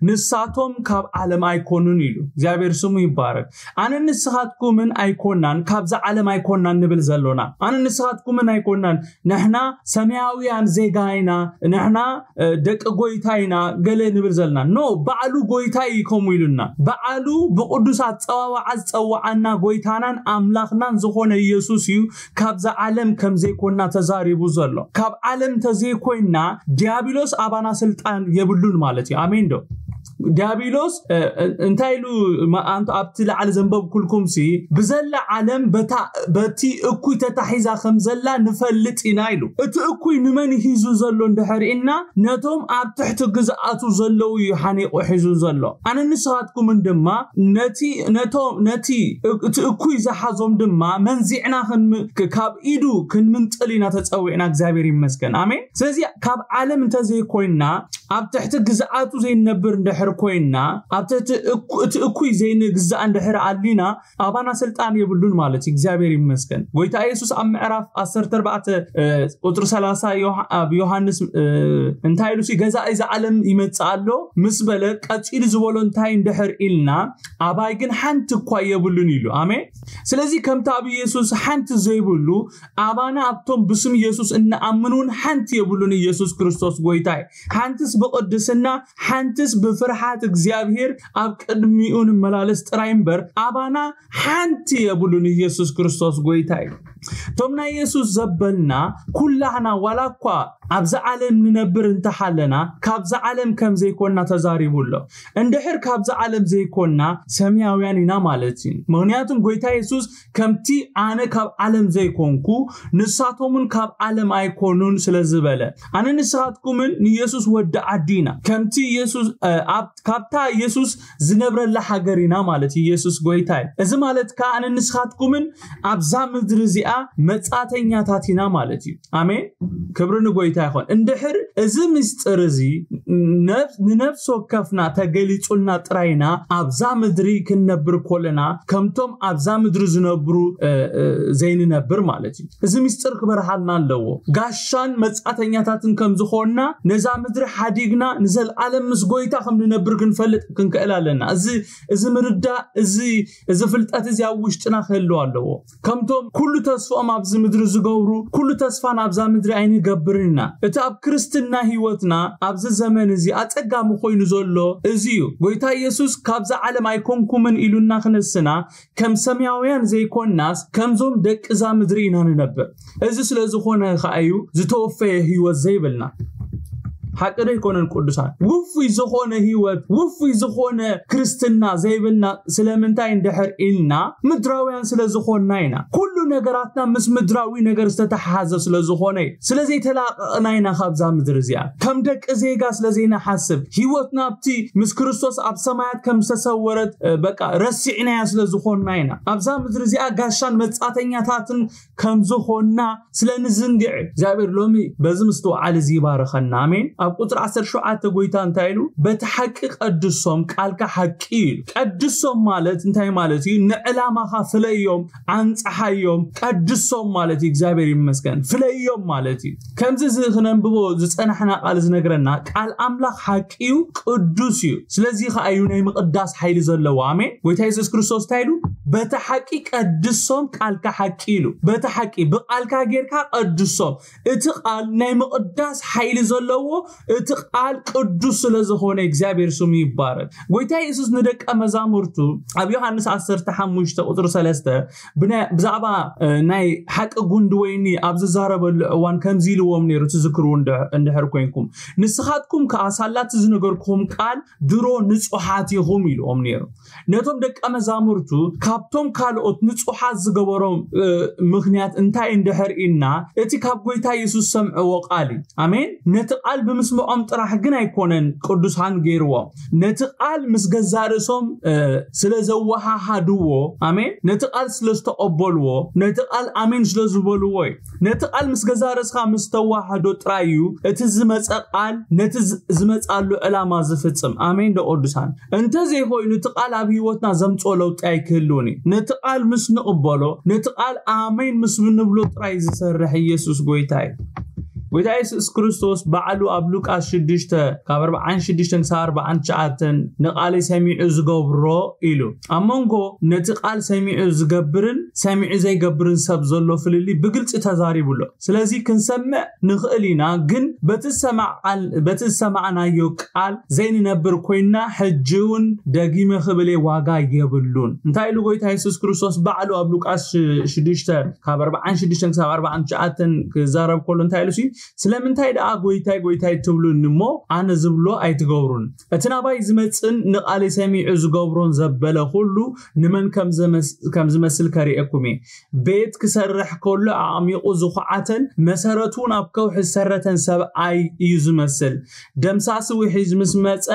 ንሳቶም ካብ ዓለም ኣይኮኑን" ኢሉ። እግዚኣብሔር ስሙ ይባረክ። ኣነ ንስኻትኩምን ኣይኮናን፣ ካብዛ ዓለም ኣይኮናን ንብል ዘሎና። ኣነ ንስኻትኩምን ኣይኮናን፣ ንሕና ሰማያውያን ዜጋ ኢና፣ ንሕና፣ እ፣ ደቂ ጎይታ ኢና፣ ገለ ንብል ዘለና። ኖ፣ ባዕሉ ጎይታ እዩ ከምኡ ኢሉና። ባዕሉ ብቅዱስ ኣጸዋውዓ ዝጸዋዓና ጎይታናን ኣምላኽናን ዝኾነ ኢየሱስ እዩ ካብዛ ዓለም ከም ዘይኮና ተዛሪቡ ዘሎ። ካብ ዓለም ተዘይኮይና፣ ዲያብሎስ ኣባና ስልጣን የብሉን ማለት እዩ። ኣሜን ዶ? ዲያብሎስ፣ እ፣ እ፣ እንታይ ኢሉ? ማ-፣ ኣንቱ ኣብቲ ላዕሊ ዘንበብኩልኩም ሲ፣ ብዘላ ዓለም በታ፣ በቲ እኩይ ተታሒዛ ከም ዘላ ንፈልጥ ኢና ኢሉ። እቲ እኩይ ንመን ሂዙ ዘሎ እንድሕር ኢልና፣ ነቶም ኣብ ትሕቲ ግዝኣቱ ዘለዉ እዩ ሓኒቑ ሒዙ ዘሎ። ኣነ ንስኻትኩምን ድማ ነቲ፣ ነቶም፣ ነቲ እ-፣ እቲ እኩይ ዝሓዞም ድማ መንዚዕና ክንም-፣ ክ-፣ ካብ ኢዱ ክንምንጥል ኢና ተጸዊዕና። እግዚኣብሔር ይመስገን። ኣሜን። ስለዚ ካብ ዓለም እንተዘይኮይና፣ ኣብ ትሕቲ ግዝኣቱ ዘይንነብር እንድሕር ኮይና፣ ኣብ ትሕቲ እኩ-፣ እቲ እኩይ ዘይንግዛእ እንድሕር ኣሊና፣ ኣባና ስልጣን የብሉን ማለት እዩ። እግዚኣብሔር ይመስገን። ጎይታ የሱስ ኣብ ምዕራፍ ዓሰርተ ኣርባዕተ፣ እ፣ ቁጽሪ ሰላሳ ዮሃ-፣ ኣብ ዮሃንስ፣ እ፣ እንታይ ኢሉ ሲ፣ "ገዛኢ እዚ ዓለም ይመጽእ ኣሎ" ምስ በለ፣ ቀጺሉ ዝበሎ እንታይ እንድሕር ኢልና፣ "ኣባይ ግን ሓንቲ እኳ የብሉን" ኢሉ። ኣሜን። ስለዚ ከምቲ ኣብ ኢየሱስ ሓንቲ ዘይብሉ፣ ኣባና ኣብቶም ብስም ኢየሱስ እንኣምን እውን ሓንቲ የብሉን። ኢየሱስ ክርስቶስ ጎይታ እዩ። ሓንትስ ብቅድስና፣ ሓንትስ ብፍርሃት እግዚኣብሔር ኣብ ቅድሚኡ ንመላለስ ጥራይ እምበር፣ ኣባና ሓንቲ የብሉን። ኢየሱስ ክርስቶስ ጎይታ እዩ። እቶም ናይ ኢየሱስ ዘበልና ኩላህና፣ ዋላ እኳ ኣብዚ ዓለም ንነብር እንተሃለና፣ ካብዚ ዓለም ከም ዘይኮንና ተዛሪቡ ኣሎ። እንድሕር ካብዚ ዓለም ዘይኮንና፣ ሰማያውያን ኢና ማለት እዩ። ምኽንያቱም ጎይታ የሱስ "ከምቲ ኣነ ካብ ዓለም ዘይኮንኩ፣ ንሳቶምን ካብ ዓለም ኣይኮኑን" ስለ ዝበለ፣ ኣነ ንስኻትኩምን ንየሱስ ወዲ ዓዲ ኢና። ከምቲ የሱስ፣ እ፣ ኣብ፣ ካብታ የሱስ ዝነብረላ ሃገር ኢና ማለት እዩ። የሱስ ጎይታ እዩ። እዚ ማለት ከኣ ኣነ ንስኻትኩምን ኣብዛ ምድሪ እዚኣ መጻተኛታት ኢና ማለት እዩ። ኣሜን። ክብሪ ንጎይታ ይኹን። እንድሕር እዚ ምስጢር እዚ ነብ-፣ ንነፍሲ ወከፍና ተገሊጹልና ጥራይና ኣብዛ ምድሪ ክንነብር ኮለና፣ ከምቶም ኣብዛ ምድሪ ዝነብሩ፣ እ፣ እ፣ ዘይንነብር ማለት እዩ። እዚ ምስጢር ክበርሃልና ኣለዎ። ጋሻን መጻተኛታትን ከም ዝኾንና፣ ነዛ ምድሪ ሓዲግና ንዘለኣለም ምስ ጎይታ ከም ንነብር ክንፈልጥ ክንክእል ኣለና። እዚ፣ እዚ ምርዳእ፣ እዚ፣ እዚ ፍልጠት እዚ ኣብ ውሽጥና ክህልው ኣለዎ። ከምቶም ኩሉ ተስፋኦም ኣብዚ ምድሪ ዝገብሩ፣ ኩሉ ተስፋ ናብዛ ምድሪ ኣይንገብርን ኢና። እቲ ኣብ ክርስትና ህይወትና ኣብዚ ዘመን እዚ ኣጸጋሚ ኮይኑ ዘሎ እዚ እዩ። ጎይታ ኢየሱስ "ካብዛ ዓለም ኣይኮንኩምን" ኢሉና ክነስና፣ ከም ሰማያውያን ዘይኮንናስ፣ ከምዞም ደቂ እዛ ምድሪ ኢና ንነብር። እዚ ስለ ዝኾነ ከኣ እዩ ዝተወፈየ ህይወት ዘይብልና። ሓቂ ዶ ኣይኮነን ቅዱሳን? ውፉይ ዝኾነ ህይወት፣ ውፉይ ዝኾነ ክርስትና ዘይብልና ስለምንታይ እንድሕር ኢልና፣ ምድራውያን ስለ ዝኾንና ኢና። ኩሉ ነገራትና ምስ ምድራዊ ነገር ዝተተሓሓዘ ስለ ዝኾነ እዩ። ስለ ዘይተላቐቕና ኢና ካብዛ ምድሪ እዚኣ። ከም ደቂ ዜጋ ስለ ዘይንሓስብ፣ ህይወትና ኣብቲ ምስ ክርስቶስ ኣብ ሰማያት ከም ዝተሰወረት፣ እ፣ በቃ ረሲዕናያ ስለ ዝኾንና ኢና። ኣብዛ ምድሪ እዚኣ ጋሻን መጻተኛታትን ከም ዝኾንና ስለ ንዝንግዕ፣ እግዚኣብሔር ሎሚ በዚ ምስትውዓል እዚ ይባርኸና። ኣሜን። ኣብ ቁጽሪ ዓሰርተ ሸውዓተ ጎይታ እንታይ ኢሉ? "በቲ ሓቂ ቀድሶም፣ ቃልካ ሓቂ" ኢሉ። ቀድሶም ማለት እንታይ ማለት እዩ? ንዕላማኻ ፍለዮም፣ ኣንጽሓዮም፣ ቀድሶም ማለት እዩ። እግዚኣብሔር ይመስገን። ፍለዮም ማለት እዩ። ከምዚ እዚ ክነንብቦ ዝጸናሕና ቃል ዝነግረና፣ ቃል ኣምላኽ ሓቂ እዩ፣ ቅዱስ እዩ። ስለዚ ከኣ እዩ ናይ ምቕዳስ ሓይሊ ዘለዎ። ኣሜን። ጎይታ የሱስ ክርስቶስ እንታይ ኢሉ? "በቲ ሓቂ ቀድሶም፣ ቃልካ ሓቂ" ኢሉ። በቲ ሓቂ፣ ብቃልካ ጌርካ ቀድሶም። እቲ ቃል ናይ ምቕዳስ ሓይሊ ዘለዎ፣ እቲ ቃል ቅዱስ ስለ ዝኾነ እግዚኣብሔር ስሙ ይባረክ። ጎይታ የሱስ ንደቀ መዛሙርቱ ኣብ ዮሃንስ ዓሰርተ ሓሙሽተ ቁፅሪ ሰለስተ ብዛዕባ ናይ ሓቂ ጉንዲ ወይኒ ኣብ ዝዛረበሉ እዋን ከምዚ ኢልዎም ነይሩ፣ ትዝክርዎ እንድሕር ኮይንኩም፣ ንስኻትኩም ከዓ ሳላቲ ዝነገርኩም ቃል ድሮ ንጹሓት ኢኹም ኢልዎም ነይሩ። ነቶም ደቀ መዛሙርቱ ካብቶም ካልኦት ንጹሓት ዝገበሮም ምክንያት እንታይ እንድሕር ኢልና፣ እቲ ካብ ጎይታ የሱስ ሰምዕዎ ቃል እዩ። ኣሜን። ነቲ ቃል ብምስምዖም ጥራሕ ግን ኣይኮነን ቅዱሳን ገይርዎም፣ ነቲ ቃል ምስ ገዛ ርእሶም ስለ ዘወሃሃድዎ፣ ኣሜን፣ ነቲ ቃል ስለ ዝተቐበልዎ፣ ነቲ ቃል ኣሜን ስለ ዝበልዎ እዩ። ነቲ ቃል ምስ ገዛ ርእስኻ ምስ ተዋህዶ ጥራይ እዩ እቲ ዝመፀ ቃል ነቲ ዝመፃሉ ዕላማ ዝፍፅም። ኣሜን ዶ ቅዱሳን? እንተዘይኮይኑ እቲ ቃል ኣብ ህይወትና ዘምፅኦ ለውጢ ኣይክህልውን እዩ። ነቲ ቃል ምስ ንቕበሎ፣ ነቲ ቃል ኣሜን ምስ ንብሎ ጥራይ ዝሰርሕ ኢየሱስ ጎይታ እዩ። ጎይታ የሱስ ክርስቶስ ባዕሉ ኣብ ሉቃስ ሽዱሽተ ካብ ኣርባዓን ሽዱሽተን ክሳብ ኣርባዓን ትሽዓተን ንቓለይ ሰሚዑ ዝገብሮ ኢሉ፣ ኣብ መንጎ ነቲ ቃል ሰሚዑ ዝገብርን ሰሚዑ ዘይገብርን ሰብ ዘሎ ፍልልይ ብግልፂ ተዛሪቡ ኣሎ። ስለዚ ክንሰምዕ ንኽእል ኢና፣ ግን በቲ ዝሰማዕናዮ ቃል ዘይንነብር ኮይና ሕጂ እውን ደጊመ ክብል ዋጋ የብሉን። እንታይ ኢሉ ጎይታ የሱስ ክርስቶስ ባዕሉ ኣብ ሉቃስ ሽዱሽተ ካብ ኣርባዓን ሽዱሽተን ክሳብ ኣርባዓን ትሽዓተን ክዛረብ ከሎ እንታይ ኢሉ ሲ ስለምንታይ ደኣ ጎይታይ ጎይታይ ትብሉኒ እሞ ኣነ ዝብሎ ኣይትገብሩን? እቲ ናባይ ዝመጽን ንቓለይ ሰሚዑ ዝገብሮን ዘበለ ኩሉ ንመን ከም ዝመስል ከርእየኩም እየ። ቤት ክሰርሕ ከሎ ኣዕሚቑ ዝኹዓተን መሰረቱ እውን ኣብ ከውሒ ዝሰረተን ሰብኣይ እዩ ዝመስል። ደምሳሲ ውሒዝ ምስ መጸ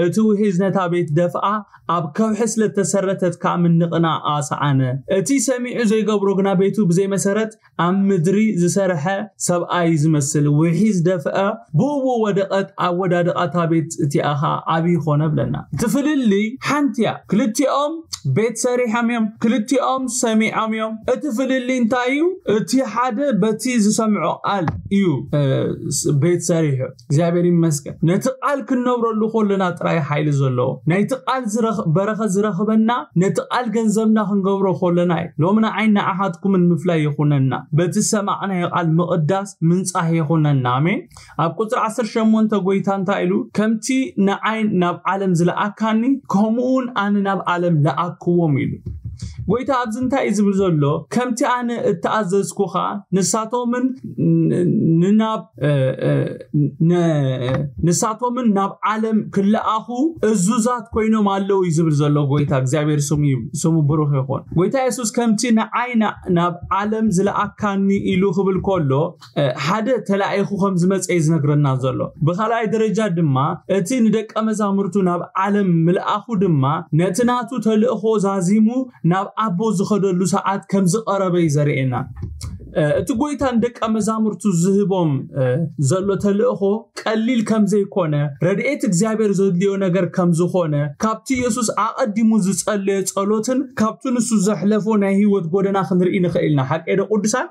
እቲ ውሒዝ ነታ ቤት ደፍኣ፣ ኣብ ከውሒ ስለ እተሰረተት ከዓ ምንቕናቕ ኣሰኣነ። እቲ ሰሚዑ ዘይገብሮ ግና ቤቱ ብዘይ መሰረት ኣብ ምድሪ ዝሰርሐ ሰብኣይ ዝመስል ውሒዝ ደፍአ፣ ብኡ ብኡ ወደቐት፣ ኣወዳድቓ እታ ቤት እቲኣ ኸዓ ዓብዪ ኾነ ብለና። እቲ ፍልልይ ሓንቲ እያ። ክልቲኦም ቤት ሰሪሖም እዮም፣ ክልቲኦም ሰሚዖም እዮም። እቲ ፍልልይ እንታይ እዩ? እቲ ሓደ በቲ ዝሰምዖ ቃል እዩ ቤት ሰሪሑ። እግዚኣብሔር ይመስገን። ነቲ ቃል ክንነብረሉ ከለና ጥራይ ሓይሊ ዘለዎ፣ ናይቲ ቃል በረኸት ዝረኽበና ነቲ ቃል ገንዘብና ክንገብሮ ከለና እዩ። ሎሚ ንዓይን ንዓኻትኩምን ምፍላይ ይኹነና። በቲ ዝሰማዕናዮ ቃል ምቕዳስ ምንጻህ ይኹነና። ኣሜን። ኣብ ቁፅሪ ዓሰርተ ሸሞንተ ጎይታ እንታይ ኢሉ? ከምቲ ንዓይ ናብ ዓለም ዝለኣካኒ ከምኡ እውን ኣነ ናብ ዓለም ለኣክዎም ኢሉ። ጎይታ ኣብዚ እንታይ እዩ ዝብል ዘሎ? ከምቲ ኣነ እተኣዘዝኩኻ ንሳቶምን ንናብ ንሳቶምን ናብ ዓለም ክለኣኹ እዙዛት ኮይኖም ኣለዉ እዩ ዝብል ዘሎ ጎይታ። እግዚኣብሔር ስሙ ብሩኽ ይኹን። ጎይታ የሱስ ከምቲ ንዓይ ናብ ዓለም ዝለኣካኒ ኢሉ ክብል ከሎ ሓደ ተላኢኹ ከም ዝመፀ እዩ ዝነግረና ዘሎ። ብኻልኣይ ደረጃ ድማ እቲ ንደቀ መዛሙርቱ ናብ ዓለም ምልኣኹ ድማ ነቲ ናቱ ተልእኾ ዛዚሙ ናብ ኣቦ ዝኸደሉ ሰዓት ከም ዝቐረበ እዩ ዘርእየና። እቲ ጎይታ ንደቀ መዛሙርቱ ዝህቦም ዘሎ ተልእኾ ቀሊል ከም ዘይኮነ፣ ረድኤት እግዚኣብሔር ዘድልዮ ነገር ከም ዝኾነ፣ ካብቲ የሱስ ኣቐዲሙ ዝጸለዮ ጸሎትን ካብቲ ንሱ ዘሕለፎ ናይ ህይወት ጎደና ክንርኢ ንኽእል ኢና። ሓቀይ ዶ ቅዱሳን?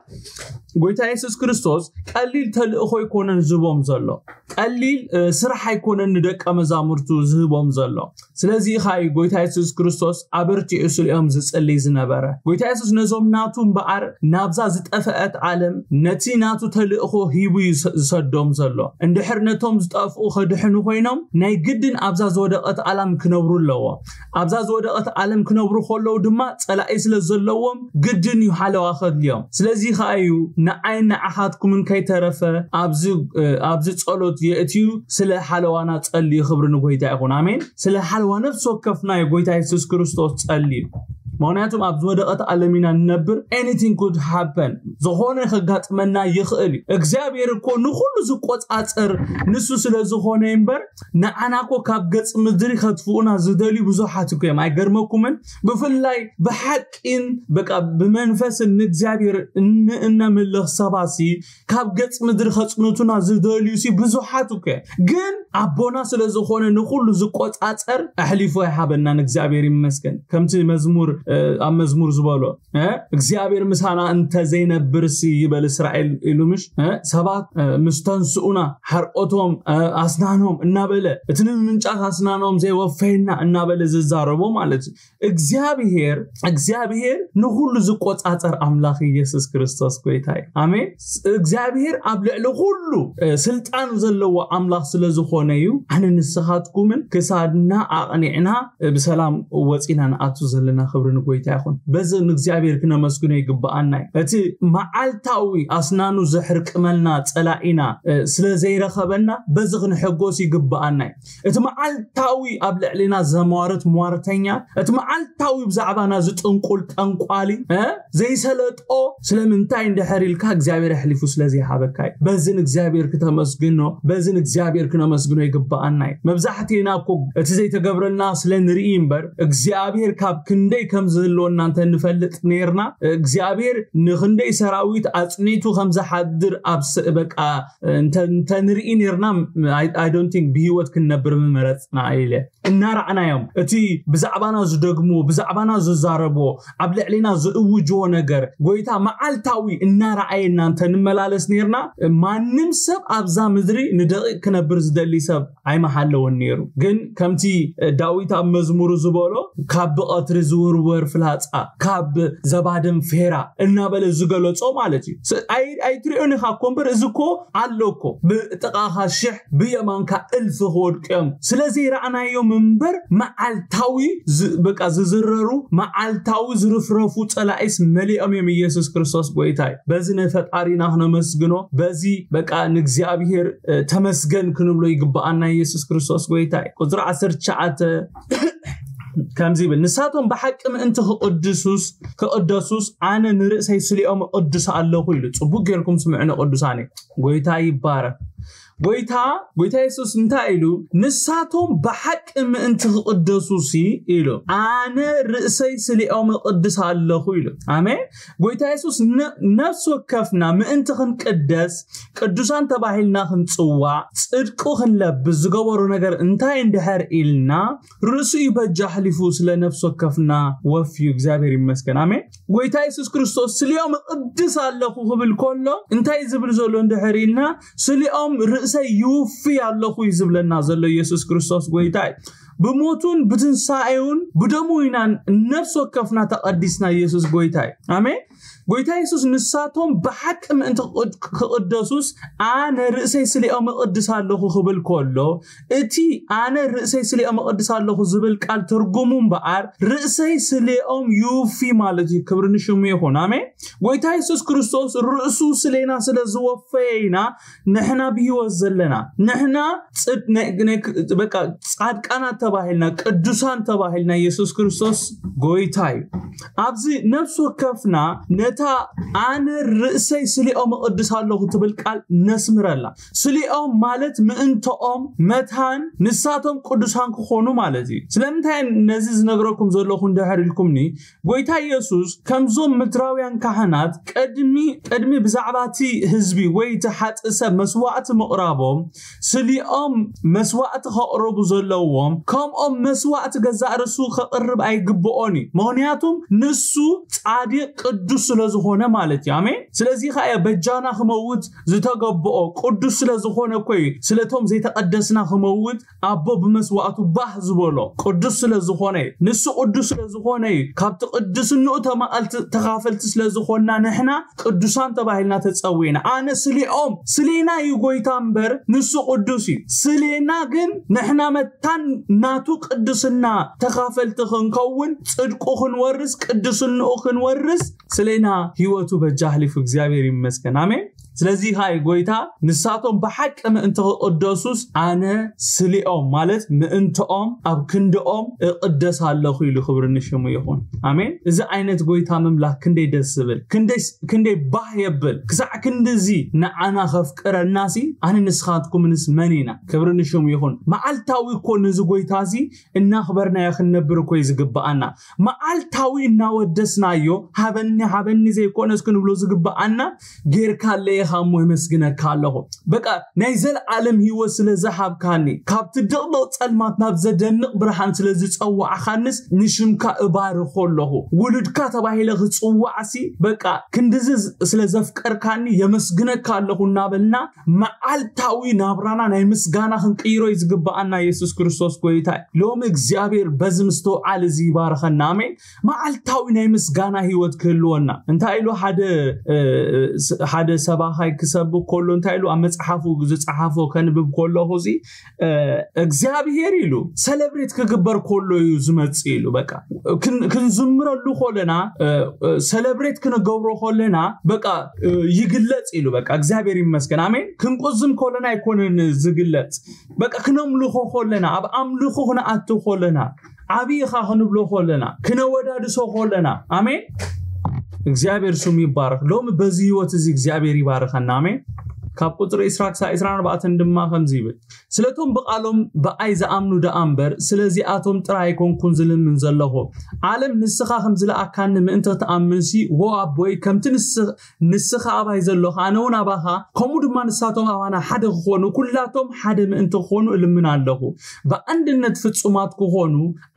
ጎይታ የሱስ ክርስቶስ ቀሊል ተልእኾ ኣይኮነን ዝህቦም ዘሎ። ቀሊል ስራሕ ኣይኮነን ንደቀ መዛሙርቱ ዝህቦም ዘሎ። ስለዚ ኢኻ እዩ ጎይታ የሱስ ክርስቶስ ኣበርቲዑ ስሊኦም ዝጽልይ ዝነበረ። ጎይታ የሱስ ነዞም ናቱ እምበኣር ናብዛ ዝጠፈአት ዓለም ነቲ ናቱ ተልእኾ ሂቡ እዩ ዝሰዶም ዘሎ። እንድሕር ነቶም ዝጠፍኡ ከድሕኑ ኮይኖም ናይ ግድን ኣብዛ ዝወደቐት ዓለም ክነብሩ ኣለዎ። ኣብዛ ዝወደቐት ዓለም ክነብሩ ከለዉ ድማ ጸላኢ ስለ ዘለዎም ግድን እዩ ሓለዋ ከድልዮም። ስለዚ ኸኣ እዩ ንዓይን ንዓኻትኩምን ከይተረፈ ኣብዚ ጸሎት የእትዩ ስለ ሓለዋና ጸልዩ። ክብሪ ንጎይታ ይኹን። ኣሜን። ስለ ሓለዋ ነፍሲ ወከፍና እዩ ጎይታ የሱስ ክርስቶስ ጸልዩ። ምክንያቱም ኣብ ዝወደቐት ዓለም ኢና ንነብር። Anything could happen። ዝኾነ ከጋጥመና ይኽእል እዩ። እግዚኣብሔር እኮ ንኹሉ ዝቆጻጸር ንሱ ስለ ዝኾነ እምበር ንዓና እኮ ካብ ገጽ ምድሪ ከጥፍኡና ዝደልዩ ብዙሓት እኮ እዮም። ኣይገርመኩምን? ብፍላይ ብሓቂን በቃ ብመንፈስን ንእግዚኣብሔር እንእነምልኽ ሰባሲ ካብ ገጽ ምድሪ ከጽንቱና ዝደልዩ ሲ ብዙሓት እኮ እዮም። ግን ኣቦና ስለ ዝኾነ ንኹሉ ዝቆጻጸር ኣሕሊፉ ኣይሃበናን። እግዚኣብሔር ይመስገን። ከምቲ መዝሙር ኣብ መዝሙር ዝበሎ እግዚኣብሔር ምሳና እንተዘይነብርሲ ይበል እስራኤል ኢሉ ምሽ ሰባት ምስ ተንስኡና ሓርቆቶም ኣስናኖም እናበለ እቲ ንምምንጫት ኣስናኖም ዘይወፈየና እናበለ ዝዛረቦ ማለት እዩ። እግዚኣብሔር እግዚኣብሔር ንኩሉ ዝቆፃፀር ኣምላኽ ኢየሱስ ክርስቶስ ጎይታ እዩ። ኣሜን። እግዚኣብሔር ኣብ ልዕሊ ኩሉ ስልጣን ዘለዎ ኣምላኽ ስለዝኾነ እዩ። ኣነ ንስኻትኩምን ክሳድና ኣቕኒዕና ብሰላም ወፂና ንኣቱ ዘለና። ክብሪ ንጎይታ ይኹን። በዚ ንእግዚኣብሔር ክነመስግኖ ይግብኣና እዩ። እቲ መዓልታዊ ኣስናኑ ዘሕርቅመልና ፀላኢና ስለዘይረኸበና በዚ ክንሕጎስ ይግብኣና እዩ። እቲ መዓልታዊ ኣብ ልዕሊና ዘማርት ሟርተኛ፣ እቲ መዓልታዊ ብዛዕባና ዝጥንቁል ጠንቋሊ ዘይሰለጦ ስለምንታይ እንድሕር ኢልካ እግዚኣብሔር ኣሕሊፉ ስለዘይሃበካ እዩ። በዝን እግዚኣብሔር ክተመስግኖ በዝን እግዚኣብሔር ክነመስግኖ ይግብኣና እዩ። መብዛሕትእና እኮ እቲ ዘይተገብረልና ስለ ንርኢ እምበር እግዚኣብሔር ካብ ክንደይ ከም ዝህልወና እንተ ንፈልጥ ነርና እግዚኣብሔር ንክንደይ ሰራዊት ኣፅኒቱ ከም ዝሓድር ኣብ በቃ እንተ ንርኢ ነርና I don't think ብህይወት ክንነብር ምመረፅና ኢለ እናረኣናዮም እቲ ብዛዕባና ዝደግምዎ ብዛዕባና ዝዛረብዎ ኣብ ልዕሊና ዝእውጅዎ ነገር ጎይታ መዓልታዊ እናረኣየና እንተ ንመላለስ ነርና ማንም ሰብ ኣብዛ ምድሪ ንደቂቅ ክነብር ዝደሊ ሰብ ኣይመሃለወን ነይሩ። ግን ከምቲ ዳዊት ኣብ መዝሙሩ ዝበሎ ካብ ብቐትሪ ዝውርወር ፍላፃ ካብ ዘባድም ፌራ እናበለ ዝገለፆ ማለት እዩ። ኣይትሪኦን ኢኻ እኮ እምበር እዚ እኮ ኣሎ እኮ ብጥቓኻ ሽሕ ብየማንካ እልፊ ክወድቅዮም ስለዘይረኣናዮም እምበር መዓልታዊ በቃ ዝዝረሩ መዓልታዊ ዝርፍረፉ ፀላኢስ መሊኦም እዮም። ኢየሱስ ክርስቶስ ጎይታ እዩ። በዚ ንፈጣሪና ክነመስግኖ በዚ በቃ ንእግዚኣብሔር ተመስገን ክንብሎ ይግብኣና። ኢየሱስ ክርስቶስ ጎይታ እዩ። ቁፅሪ ዓሰርተ ትሽዓተ ከምዚ ይብል ንሳቶም ብሓቂ ምእንቲ ክቅድሱስ ክቅደሱስ ኣነ ንርእሰይ ስሊኦም እቅድስ ኣለኹ ኢሉ። ፅቡቅ ጌርኩም ስምዕኒ ቅዱሳን። ጎይታ ይባረክ። ጎይታ ጎይታ የሱስ እንታይ ኢሉ? ንሳቶም ብሓቂ ምእንቲ ክቅደሱ ሲ ኢሉ ኣነ ርእሰይ ስሊኦም እቅድስ ኣለኹ ኢሉ። ኣሜን። ጎይታ የሱስ ነፍሲ ወከፍና ምእንቲ ክንቅደስ ቅዱሳን ተባሂልና ክንፅዋዕ ፅድቁ ክንለብስ ዝገበሮ ነገር እንታይ እንድሕር ኢልና ርእሱ እዩ በጃ ኣሕሊፉ ስለ ነፍሲ ወከፍና ወፍዩ። እግዚኣብሔር ይመስገን። ኣሜን። ጎይታ የሱስ ክርስቶስ ስሊኦም እቅድስ ኣለኹ ክብል ከሎ እንታይ ዝብል ዘሎ እንድሕር ኢልና ስሊኦም ርእሰይ ይውፊ ኣለኹ እዩ ዝብለና ዘሎ። ኢየሱስ ክርስቶስ ጎይታ እዩ። ብሞቱን ብትንሳኤውን ብደሙ ኢና ነፍሲ ወከፍና ተቐዲስና። ኢየሱስ ጎይታ እዩ። ኣሜን። ጎይታ የሱስ ንሳቶም ብሓቂ ምእንቲ ክቕደሱስ ኣነ ርእሰይ ስሊኦም እቕድስ ኣለኹ ክብል ከሎ እቲ ኣነ ርእሰይ ስሊኦም እቕድስ ኣለኹ ዝብል ቃል ትርጉሙ እምበኣር ርእሰይ ስሊኦም ይውፊ ማለት እዩ። ክብሪ ንሽሙ ይኹን። ኣሜን። ጎይታ የሱስ ክርስቶስ ርእሱ ስሌና ስለ ዝወፈየ ኢና ንሕና ብህይወት ዘለና። ንሕና በቃ ፃድቃናት ተባሂልና ቅዱሳን ተባሂልና ኢየሱስ ክርስቶስ ጎይታ እዩ። ኣብዚ ነፍሲ ወከፍና ነታ ኣነ ርእሰይ ስሊኦም እቕድስ ኣለኹ ትብል ቃል ነስምረላ። ስሊኦም ማለት ምእንተኦም መታን ንሳቶም ቅዱሳን ክኾኑ ማለት እዩ። ስለምንታይ ነዚ ዝነግረኩም ዘለኹ እንድሕር ኢልኩምኒ ጎይታ ኢየሱስ ከምዞም ምድራውያን ካህናት ቅድሚ ቅድሚ ብዛዕባ እቲ ህዝቢ ወይ እቲ ሓጥእ ሰብ መስዋእቲ ምቕራቦም ስሊኦም መስዋእቲ ከቕርቡ ዘለዎም ከምኦም መስዋእቲ ገዛእ ርእሱ ከቕርብ ኣይግብኦን እዩ። ምኽንያቱም ንሱ ፃዲቅ ቅዱስ ስለ ዝኾነ ማለት እዩ። ኣሜን። ስለዚ ከዓ በጃና ክመውት ዝተገብኦ ቅዱስ ስለ ዝኾነ እኮ እዩ ስለቶም ዘይተቐደስና ክመውት ኣቦ ብመስዋእቱ ባህ ዝበሎ ቅዱስ ስለ ዝኾነ እዩ። ንሱ ቅዱስ ስለ ዝኾነ እዩ ካብቲ ቅድስንኡ ተማቐልቲ ተኻፈልቲ ስለ ዝኾንና ንሕና ቅዱሳን ተባሂልና ተፀዊዕና። ኣነ ስሊኦም ስሌና እዩ ጎይታ እምበር ንሱ ቅዱስ እዩ። ስሌና ግን ንሕና መታን ናቱ ቅድስና ተኻፈልቲ ክንከውን ፅድቁ ክንወርስ ቅድስንኡ ክንወርስ ስሌና ህይወቱ በጃ ኣሕሊፉ። እግዚኣብሔር ይመስገን። ኣሜን። ስለዚ ኸዓ ጎይታ ንሳቶም ብሓቂ ምእንቲ ክቕደሱስ ኣነ ስሊኦም ማለት ምእንትኦም ኣብ ክንድኦም እቕደስ ኣለኹ ኢሉ። ክብሪ ንሽሙ ይኹን። ኣሜን። እዚ ዓይነት ጎይታ ምምላኽ ክንደይ ደስ ዝብል ክንደይ ባህ የብል። ክሳዕ ክንድዚ ንዓና ከፍቅረናሲ ኣነ ንስኻትኩምንስ መን ኢና? ክብሪ ንሽሙ ይኹን። መዓልታዊ እኮ ነዚ ጎይታዚ እናኽበርናዮ ክንነብር እኮ እዩ ዝግብኣና። መዓልታዊ እናወደስናዮ ሃበኒ ሃበኒ ዘይኮነስ ክንብሎ ዝግብኣና ጌርካለይ እሞ የመስግነካ ኣለኹ። በቃ ናይ ዘለዓለም ህይወት ስለ ዝሃብካኒ፣ ካብቲ ድቕድቕ ጸልማት ናብ ዘደንቕ ብርሃን ስለ ዝጸዋዕካንስ ንሽምካ እባርኾ ኣለኹ። ውሉድካ ተባሂለ ክጽዋዕሲ በቃ ክንድዚ ስለ ዘፍቀርካኒ የመስግነካ ኣለኹ እናበልና መዓልታዊ ናብራና ናይ ምስጋና ክንቅይሮ እዩ ዝግብኣና። የሱስ ክርስቶስ ጎይታ እዩ። ሎሚ እግዚኣብሔር በዚ ምስትውዓል እዚ ይባርኸና። ኣሜን። መዓልታዊ ናይ ምስጋና ህይወት ክህልወና። እንታይ ኢሉ ሓደ ሓደ ሰባኻይ ክሰብክ ከሎ እንታይ ኢሉ ኣብ መጽሓፉ ዝጸሓፎ ከንብብ ከለኹ እዚ እግዚኣብሔር ኢሉ ሰለብሬት ክግበር ከሎ እዩ ዝመጽእ ኢሉ በቃ ክንዝምረሉ ከለና ሰለብሬት ክንገብሮ ከለና በቃ ይግለጽ ኢሉ በቃ እግዚኣብሔር ይመስገን ኣሜን። ክንቁዝም ከለና ኣይኮነን ዝግለጽ በቃ ክነምልኾ ከለና ኣብ ኣምልኾ ክንኣቱ ከለና ዓብይኻ ክንብሎ ከለና ክነወዳድሶ ከለና ኣሜን። እግዚኣብሔር ስሙ ይባረክ። ሎም በዚ ህይወት እዚ እግዚኣብሔር ይባረከና ኣሜን። ካብ ቁፅሪ ዕስራ ክሳብ ዕስራን ኣርባዕተን ድማ ከምዚ ይብል፣ ስለቶም ብቃሎም ብኣይ ዝኣምኑ ደኣ እምበር ስለዚኣቶም ጥራይ ኣይኮንኩን ዝልምን ዘለኹ። ዓለም ንስኻ ከም ዝለኣካኒ ምእንቲ ክትኣምንሲ፣ ወ ኣቦይ ከምቲ ንስኻ ኣባይ ዘለኻ ኣነ እውን ኣባኻ ከምኡ ድማ ንሳቶም ኣባና ሓደ ክኾኑ ኩላቶም ሓደ ምእንቲ ክኾኑ እልምን ኣለኹ። ብኣንድነት ፍጹማት ክኾኑ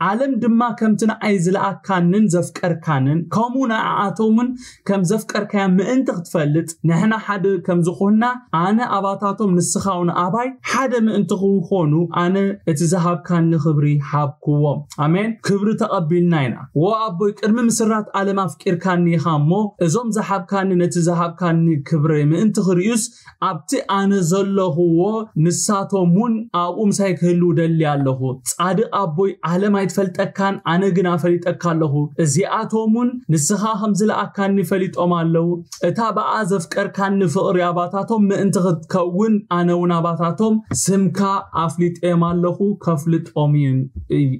ዓለም ድማ ከምቲ ንኣይ ዝለኣካንን ዘፍቀርካንን ከምኡ ንኣኣቶምን ከም ዘፍቀርካያ ምእንቲ ክትፈልጥ ንሕና ሓደ ከም ዝኾንና ኣነ ኣባታቶም ንስኻ እውን ኣባይ ሓደ ምእንቲ ክኾኑ ኣነ እቲ ዝሃብካኒ ክብሪ ሃብክዎም። ኣሜን። ክብሪ ተቐቢልና ኢና። ወ ኣቦይ ቅድሚ ምስራት ዓለም ኣፍቂርካኒ ኢኻ እሞ እዞም ዝሃብካኒ ነቲ ዝሃብካኒ ክብሪ ምእንቲ ክርእዩስ ኣብቲ ኣነ ዘለኽዎ ንሳቶም እውን ኣብኡ ምሳይ ክህልዉ ደሊ ኣለኹ። ጻድቕ ኣቦይ ዓለም ኣይትፈልጠካን ኣነ ግና ፈሊጠካ ኣለኹ። እዚኣቶም እውን ንስኻ ከም ዝለኣካኒ ፈሊጦም ኣለዉ። እታ ብኣ ዘፍቀርካኒ ፍቕሪ ኣባታቶም ምእንቲ ክትከውን ኣነ እውን ኣባታቶም ስምካ ኣፍሊጠዮም ኣለኹ።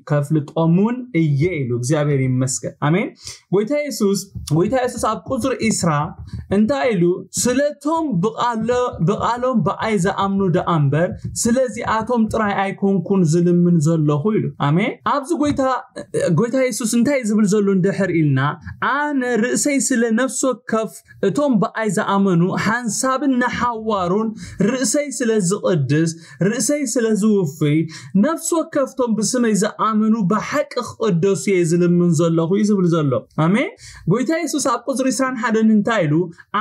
ከፍልጦም እውን እየ ኢሉ እግዚኣብሔር ይመስገን። ኣሜን። ጎይታ የሱስ ጎይታ የሱስ ኣብ ቁፅሪ ኢስራ እንታይ ኢሉ? ስለቶም ብቃሎም ብኣይ ዝኣምኑ ደኣ እምበር ስለዚኣቶም ጥራይ ኣይኮንኩን ዝልምን ዘለኹ ኢሉ። ኣሜን። ኣብዚ ጎይታ ጎይታ የሱስ እንታይ ዝብል ዘሎ እንድሕር ኢልና ኣነ ርእሰይ ስለ ነፍሲ ወከፍ እቶም ብኣይ ዝኣመኑ ሓንሳብን ንሓዋሩን ርእሰይ ስለ ዝቕድስ ርእሰይ ስለ ዝውፍይ ነፍሲ ወከፍቶም ብስመይ ዝኣመኑ ብሓቂ ክቕደሱ እየ ዝልምን ዘለኹ እዩ ዝብል ዘሎ። ኣሜን። ጎይታ የሱስ ኣብ ቁፅሪ ዕስራን ሓደን እንታይ ኢሉ?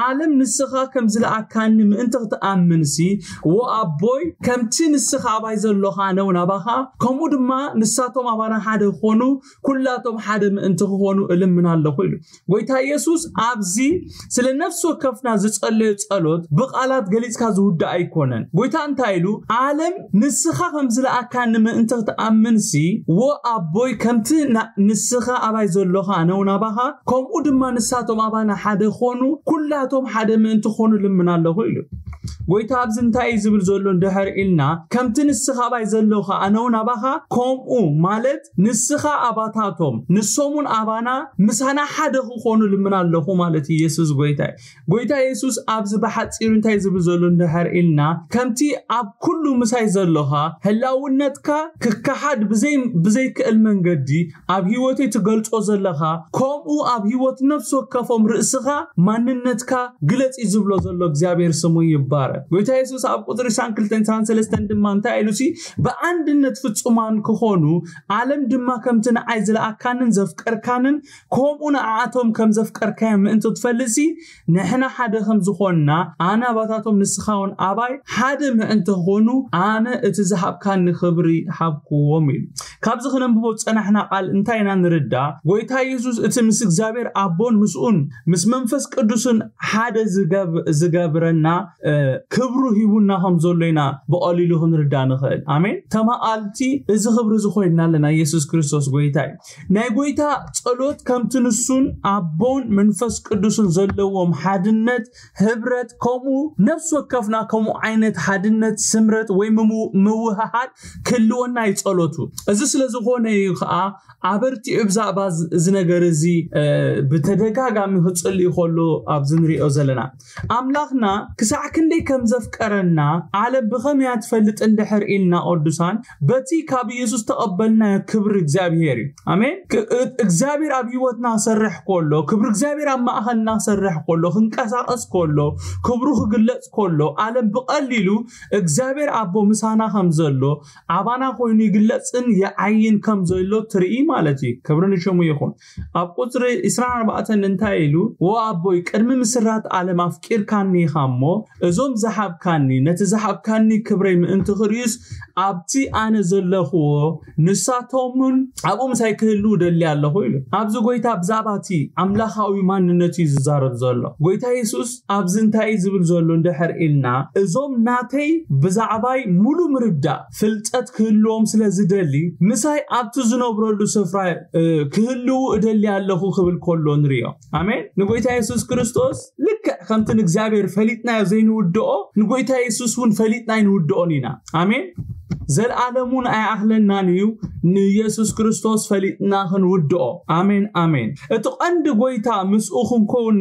ዓለም ንስኻ ከም ዝለኣካኒ ምእንቲ ክትኣምንሲ፣ ወ ኣቦይ ከምቲ ንስኻ ኣባይ ዘለኻ ኣነ እውን ኣባኻ ከምኡ ድማ ንሳቶም ኣባና ሓደ ክኾኑ ኩላቶም ሓደ ምእንቲ ክኾኑ እልምን ኣለኹ ኢሉ። ጎይታ የሱስ ኣብዚ ስለ ነፍሲ ወከፍና ዝጸለዮ ጸሎት ብቓላት ገሊጽካ ዝውዳእ ኣይኮነን። ጎይታ እንታይ ኢሉ? ዓለም ንስኻ ከም ዝለኣካኒ ምእንቲ ክትኣምንሲ፣ ወ ኣቦይ ከምቲ ንስኻ ኣባይ ዘሎኻ ኣነ እውን ኣባኻ፣ ከምኡ ድማ ንሳቶም ኣባና ሓደ ኾኑ፣ ኩላቶም ሓደ ምእንቲ ኾኑ ልምን ኣለኹ ኢሉ። ጎይታ ኣብዚ እንታይ እዩ ዝብል ዘሎ እንድሕር ኢልና፣ ከምቲ ንስኻ ኣባይ ዘሎኻ ኣነ እውን ኣባኻ፣ ከምኡ ማለት ንስኻ ኣባታቶም ንሶም እውን ኣባና ምሳና ሓደ ክኾኑ ልምን ኣለኹ ማለት እዩ። የሱስ ጎይታ እዩ። ጎይታ የሱስ ኣብዚ ብሓፂሩ እንታይ ዝብል ዘሎ እንድሕር ኢልና፣ ከምቲ ኣብ ኩሉ ምሳይ ዘሎኻ ህላውነትካ ክከሓድ ብዘይክእል መንገዲ ኣብ ህይወተይ ትገልጾ ዘለኻ፣ ከምኡ ኣብ ህይወት ነፍሲ ወከፎም ርእስኻ ማንነትካ ግለጽ እዩ ዝብሎ ዘሎ። እግዚኣብሔር ስሙ ይባረክ። ጎይታ የሱስ ኣብ ቁፅሪ ዕስራን ክልተን ዕስራን ሰለስተን ድማ እንታይ ኢሉ ሲ ብኣንድነት ፍጹማን ክኾኑ ዓለም ድማ ከምቲ ንዓይ ዝለኣካንን ዘፍቀርካንን ከምኡ ንዓኣቶም ከም ዘፍቀርካዮም ምእንቲ ትፈልጥሲ ንሕና ሓደ ከም ዝኾንና ኣነ ኣባታቶም ንስኻውን ኣባይ ሓደ ምእንቲ ክኾኑ ኣነ እቲ ዝሃብካኒ ክብሪ ሃብክዎም ኢሉ። ካብዚ ክነንብቦ ዝጸናሕና ቃል እንታይ ኢና ንርዳ? ጎይታ የሱስ እቲ ምስ እግዚኣብሔር ኣቦን ምስኡን ምስ መንፈስ ቅዱስን ሓደ ዝገብረና ክብሩ ሂቡና ከም ዘሎ ኢና ብቐሊሉ ክንርዳ ንኽእል። ኣሜን። ተመኣልቲ እዚ ክብሪ እዚ ኮይንና ኣለና። የሱስ ክርስቶስ ጎይታ እዩ። ናይ ጎይታ ጸሎት ከምቲ ንሱን ኣቦን መንፈስ ቅዱስን ዘለዎም ሓድነት ህብረት ከምኡ ነፍሲ ወከፍና ከምኡ ዓይነት ሓድነት ስምረት ወይ ምውህሃድ ክህልወና እዩ ጸሎቱ። እዚ ስለ ዝኾነ እዩ ከዓ ኣበርቲዑ ብዛዕባ እዚ ነገር እዚ ብተደጋጋሚ ክፅልዩ ከሎ ኣብዚ ንሪኦ ዘለና። ኣምላኽና ክሳዕ ክንደይ ከም ዘፍቀረና ዓለም ብኸመይ እያ ትፈልጥ እንድሕር ኢልና ቅዱሳን፣ በቲ ካብ ኢየሱስ ተቐበልናዮ ክብሪ እግዚኣብሔር እዩ። ኣሜን። እግዚኣብሔር ኣብ ህይወትና ክሰርሕ ከሎ፣ ክብሪ እግዚኣብሔር ኣብ ማእኸልና ክሰርሕ ከሎ፣ ክንቀሳቐስ ከሎ፣ ክብሩ ክግለጽ ከሎ፣ ዓለም ብቐሊሉ እግዚኣብሔር ኣቦ ምሳና ከም ዘሎ ኣባና ኮይኑ ይግለጽን ይዓይን ከም ዘሎ ትርኢ ማለት እዩ። ክብሪ ንሽሙ ይኹን። ኣብ ቁፅሪ ዕስራን ኣርባዕተን እንታይ ኢሉ? ወ ኣቦይ፣ ቅድሚ ምስራት ዓለም ኣፍቂርካኒ ኢኻ እሞ፣ እዞም ዝሃብካኒ፣ ነቲ ዝሃብካኒ ክብረይ ምእንቲ ክርእዩስ፣ ኣብቲ ኣነ ዘለኽዎ ንሳቶምን ኣብኡ ምሳይ ክህልዉ ደሊ ኣለኹ ኢሉ። ኣብዚ ጎይታ ብዛዕባ እቲ ኣምላኻዊ ማንነት እዩ ዝዛረብ ዘሎ። ጎይታ የሱስ ኣብዚ እንታይ እዩ ዝብል ዘሎ እንድሕር ኢልና፣ እዞም ናተይ ብዛዕባይ ሙሉ ምርዳእ ፍልጠት ክህልዎም ስለ ዝደሊ፣ ምሳይ ኣብቲ ዝነብረሉ ስፍራ ክህልዉ እደሊ ኣለኹ ክብል ከሎ ንሪኦ። ኣሜን። ንጎይታ የሱስ ክርስቶስ ልክዕ ከምቲ ንእግዚኣብሔር ፈሊጥናዮ ዘይንውድኦ፣ ንጎይታ የሱስ እውን ፈሊጥና ኣይንውድኦን ኢና። ኣሜን። ዘለዓለም እውን ኣይኣኽለናን እዩ ንየሱስ ክርስቶስ ፈሊጥና ክንውድኦ። ኣሜን ኣሜን። እቲ ቀንዲ ጎይታ ምስኡ ክንከውን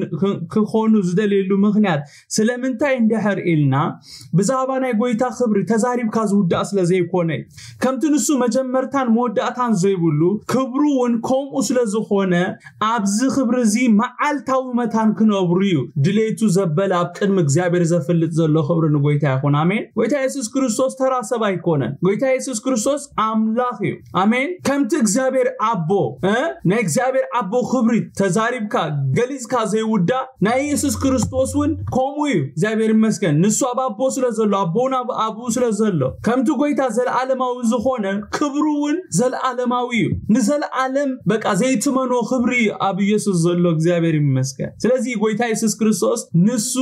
ክኾኑ ዝደልየሉ ምኽንያት ስለምንታይ እንድሕር ኢልና፣ ብዛዕባ ናይ ጎይታ ክብሪ ተዛሪብካ ዝውዳእ ስለ ዘይኮነ፣ ከምቲ ንሱ መጀመርታን መወዳእታን ዘይብሉ፣ ክብሩ እውን ከምኡ ስለ ዝኾነ፣ ኣብዚ ክብሪ እዚ መዓልታዊ መታን ክነብሩ እዩ ድሌቱ ዘበለ ኣብ ቅድሚ እግዚኣብሔር ዘፍልጥ ዘሎ ክብሪ ንጎይታ ይኹን። ኣሜን። ጎይታ የሱስ ክርስቶስ ተራ ሰብ ኣይኮነን። ጎይታ የሱስ ክርስቶስ ኣምላኽ እዩ። ኣሜን። ከምቲ እግዚኣብሔር ኣቦ ናይ እግዚኣብሔር ኣቦ ክብሪ ተዛሪብካ ገሊፅካ ዘይውዳእ፣ ናይ የሱስ ክርስቶስ እውን ከምኡ እዩ። እግዚኣብሔር ይመስገን። ንሱ ኣብ ኣቦ ስለ ዘሎ፣ ኣቦውን ኣብኡ ስለ ዘሎ፣ ከምቲ ጎይታ ዘለዓለማዊ ዝኾነ ክብሩ እውን ዘለዓለማዊ እዩ። ንዘለዓለም በቃ ዘይትመኖ ክብሪ ኣብ ኢየሱስ ዘሎ። እግዚኣብሔር ይመስገን። ስለዚ ጎይታ የሱስ ክርስቶስ ንሱ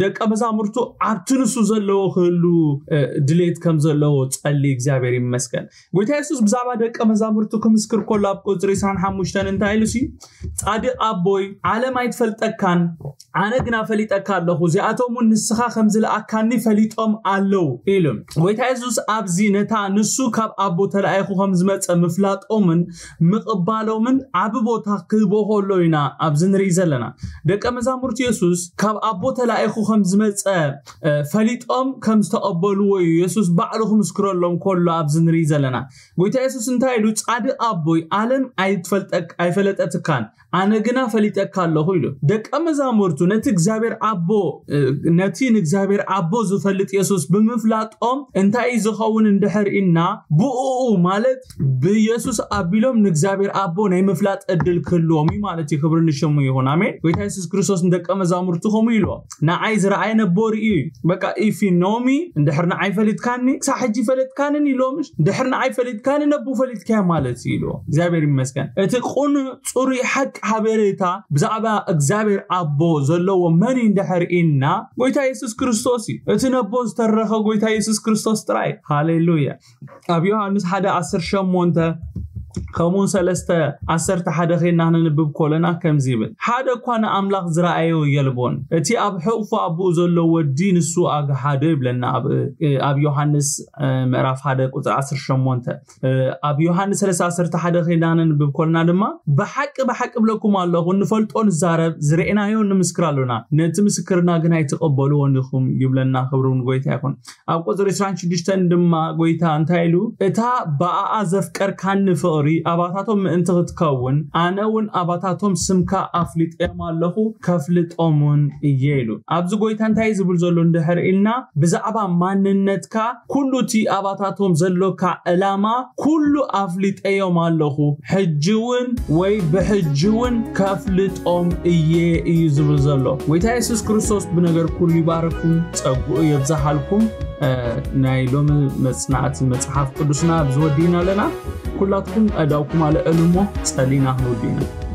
ደቀ መዛሙርቱ ኣብቲ ንሱ ዘለዎ ክህሉ ድሌት ከም ዘለዎ ጸሊ። እግዚኣብሔር ይመስገን። ጎይታ የሱስ ብዛዕባ ደቀ መዛሙርቱ ክምስክር ከሎ ኣብ ቁፅሪ ዕስራን ሓሙሽተን እንታይ ኢሉ ሲ? ጻድቕ ኣቦይ፣ ዓለም ኣይትፈልጠካን፣ ኣነ ግና ፈሊጠካ ኣለኹ፣ እዚኣቶም እውን ንስኻ ከም ዝለኣካኒ ፈሊጦም ኣለዉ ኢሉ። ጎይታ የሱስ ኣብዚ ነታ ንሱ ካብ ኣቦ ተላኢኹ ከም ዝመጸ ምፍላጦምን ምቕባሎምን ዓቢ ቦታ ክህቦ ከሎ ኢና ኣብዚ ንርኢ ዘለና። ደቀ መዛሙርቱ የሱስ ካብ ኣቦ ተላኢኹ ከም ዝመጸ ፈሊጦም ከም ዝተቐበልዎ እዩ የሱስ ባዕሉ ክምስክረሎም ከሎ ኣብዚ ንርኢ ዘለና። ጎይታ የሱስ እንታይ ኢሉ? ጻድቕ ኣቦይ፣ ዓለም ኣይትፈልጠክ ኣይፈለጠትካን፣ ኣነ ግና ፈሊጠካ ኣለኹ ኢሉ። ደቀ መዛሙርቱ ነቲ እግዚኣብሔር ኣቦ ነቲ ንእግዚኣብሔር ኣቦ ዝፈልጥ የሱስ ብምፍላጦም እንታይ ዝኸውን እንድሕር ኢና፣ ብእኡ ማለት ብየሱስ ኣቢሎም ንእግዚኣብሔር ኣቦ ናይ ምፍላጥ ዕድል ክህልዎም እዩ ማለት እዩ። ክብሪ ንሽሙ ይኹን። ኣሜን። ጎይታ የሱስ ክርስቶስ ንደቀ መዛሙርቱ ከምኡ ኢልዎም፣ ንዓይ ዝረኣየ ነቦ ርእዩ እዩ። በቃ if you know me፣ እንድሕር ንዓይ ፈሊጥካኒ ክሳብ ሕጂ ፈለጥካንን ኢልዎም። እንድሕር ንዓይ ፈሊጥካኒ ነቦ ፈሊጥካዮ ማለት እዩ ኢልዎም። እግዚኣብሔር ይመስገን። እቲ ቁኑዕ ጽሩይ ሓቂ ሓበሬታ ብዛዕባ እግዚኣብሔር ኣቦ ዘለዎ መን እዩ እንድሕር ኢልና፣ ጎይታ የሱስ ክርስቶስ እዩ። እቲ ነቦ ዝተረኸ ጎይታ የሱስ ክርስቶስ ጥራይ። ሃሌሉያ። ኣብ ዮሃንስ ሓደ ዓሰርተ ሸሞንተ ከምኡውን ሰለስተ ዓሰርተ ሓደ ኸይድና ክነንብብ ከለና ከምዚ ይብል፣ ሓደ እኳ ንኣምላኽ ዝረኣዮ የልቦን። እቲ ኣብ ሕቑፉ ኣቦኡ ዘሎ ወዲ ንሱ ኣግሓዶ ይብለና ኣብ ዮሃንስ ምዕራፍ ሓደ ቁፅሪ ዓሰርተ ሸሞንተ። ኣብ ዮሃንስ ሰለስተ ዓሰርተ ሓደ ኸይድና ነንብብ ከለና ድማ፣ ብሓቂ ብሓቂ እብለኩም ኣለኹ፣ እንፈልጦ ንዛረብ፣ ዝረኤናዮ ንምስክር ኣሎና፣ ነቲ ምስክርና ግን ኣይትቐበልዎን ኢኹም ይብለና። ክብሪ ንጎይታ ይኹን። ኣብ ቁፅሪ ዕስራን ሽዱሽተን ድማ ጎይታ እንታይ ኢሉ? እታ ብኣኣ ዘፍቀርካኒ ፍቕሪ ኣባታቶም ምእንቲ ክትከውን፣ ኣነ እውን ኣባታቶም ስምካ ኣፍሊጠዮም ኣለኹ፣ ከፍልጦም እውን እየ ኢሉ። ኣብዚ ጎይታ እንታይ ዝብል ዘሎ እንድሕር ኢልና፣ ብዛዕባ ማንነትካ ኩሉ እቲ ኣባታቶም ዘሎካ ዕላማ ኩሉ ኣፍሊጠዮም ኣለኹ፣ ሕጂ እውን ወይ ብሕጂ እውን ከፍልጦም እየ እዩ ዝብል ዘሎ። ጎይታ የሱስ ክርስቶስ ብነገር ኩሉ ይባርኩም፣ ጸግኡ የብዝሓልኩም። ናይ ሎሚ መጽናዕቲ መጽሓፍ ቅዱስና ኣብዚ ወዲእና ኣለና። ኩላትኩም ኣእዳውኩም ኣልዕሉ እሞ ጸሊና ክንወዲ ኢና።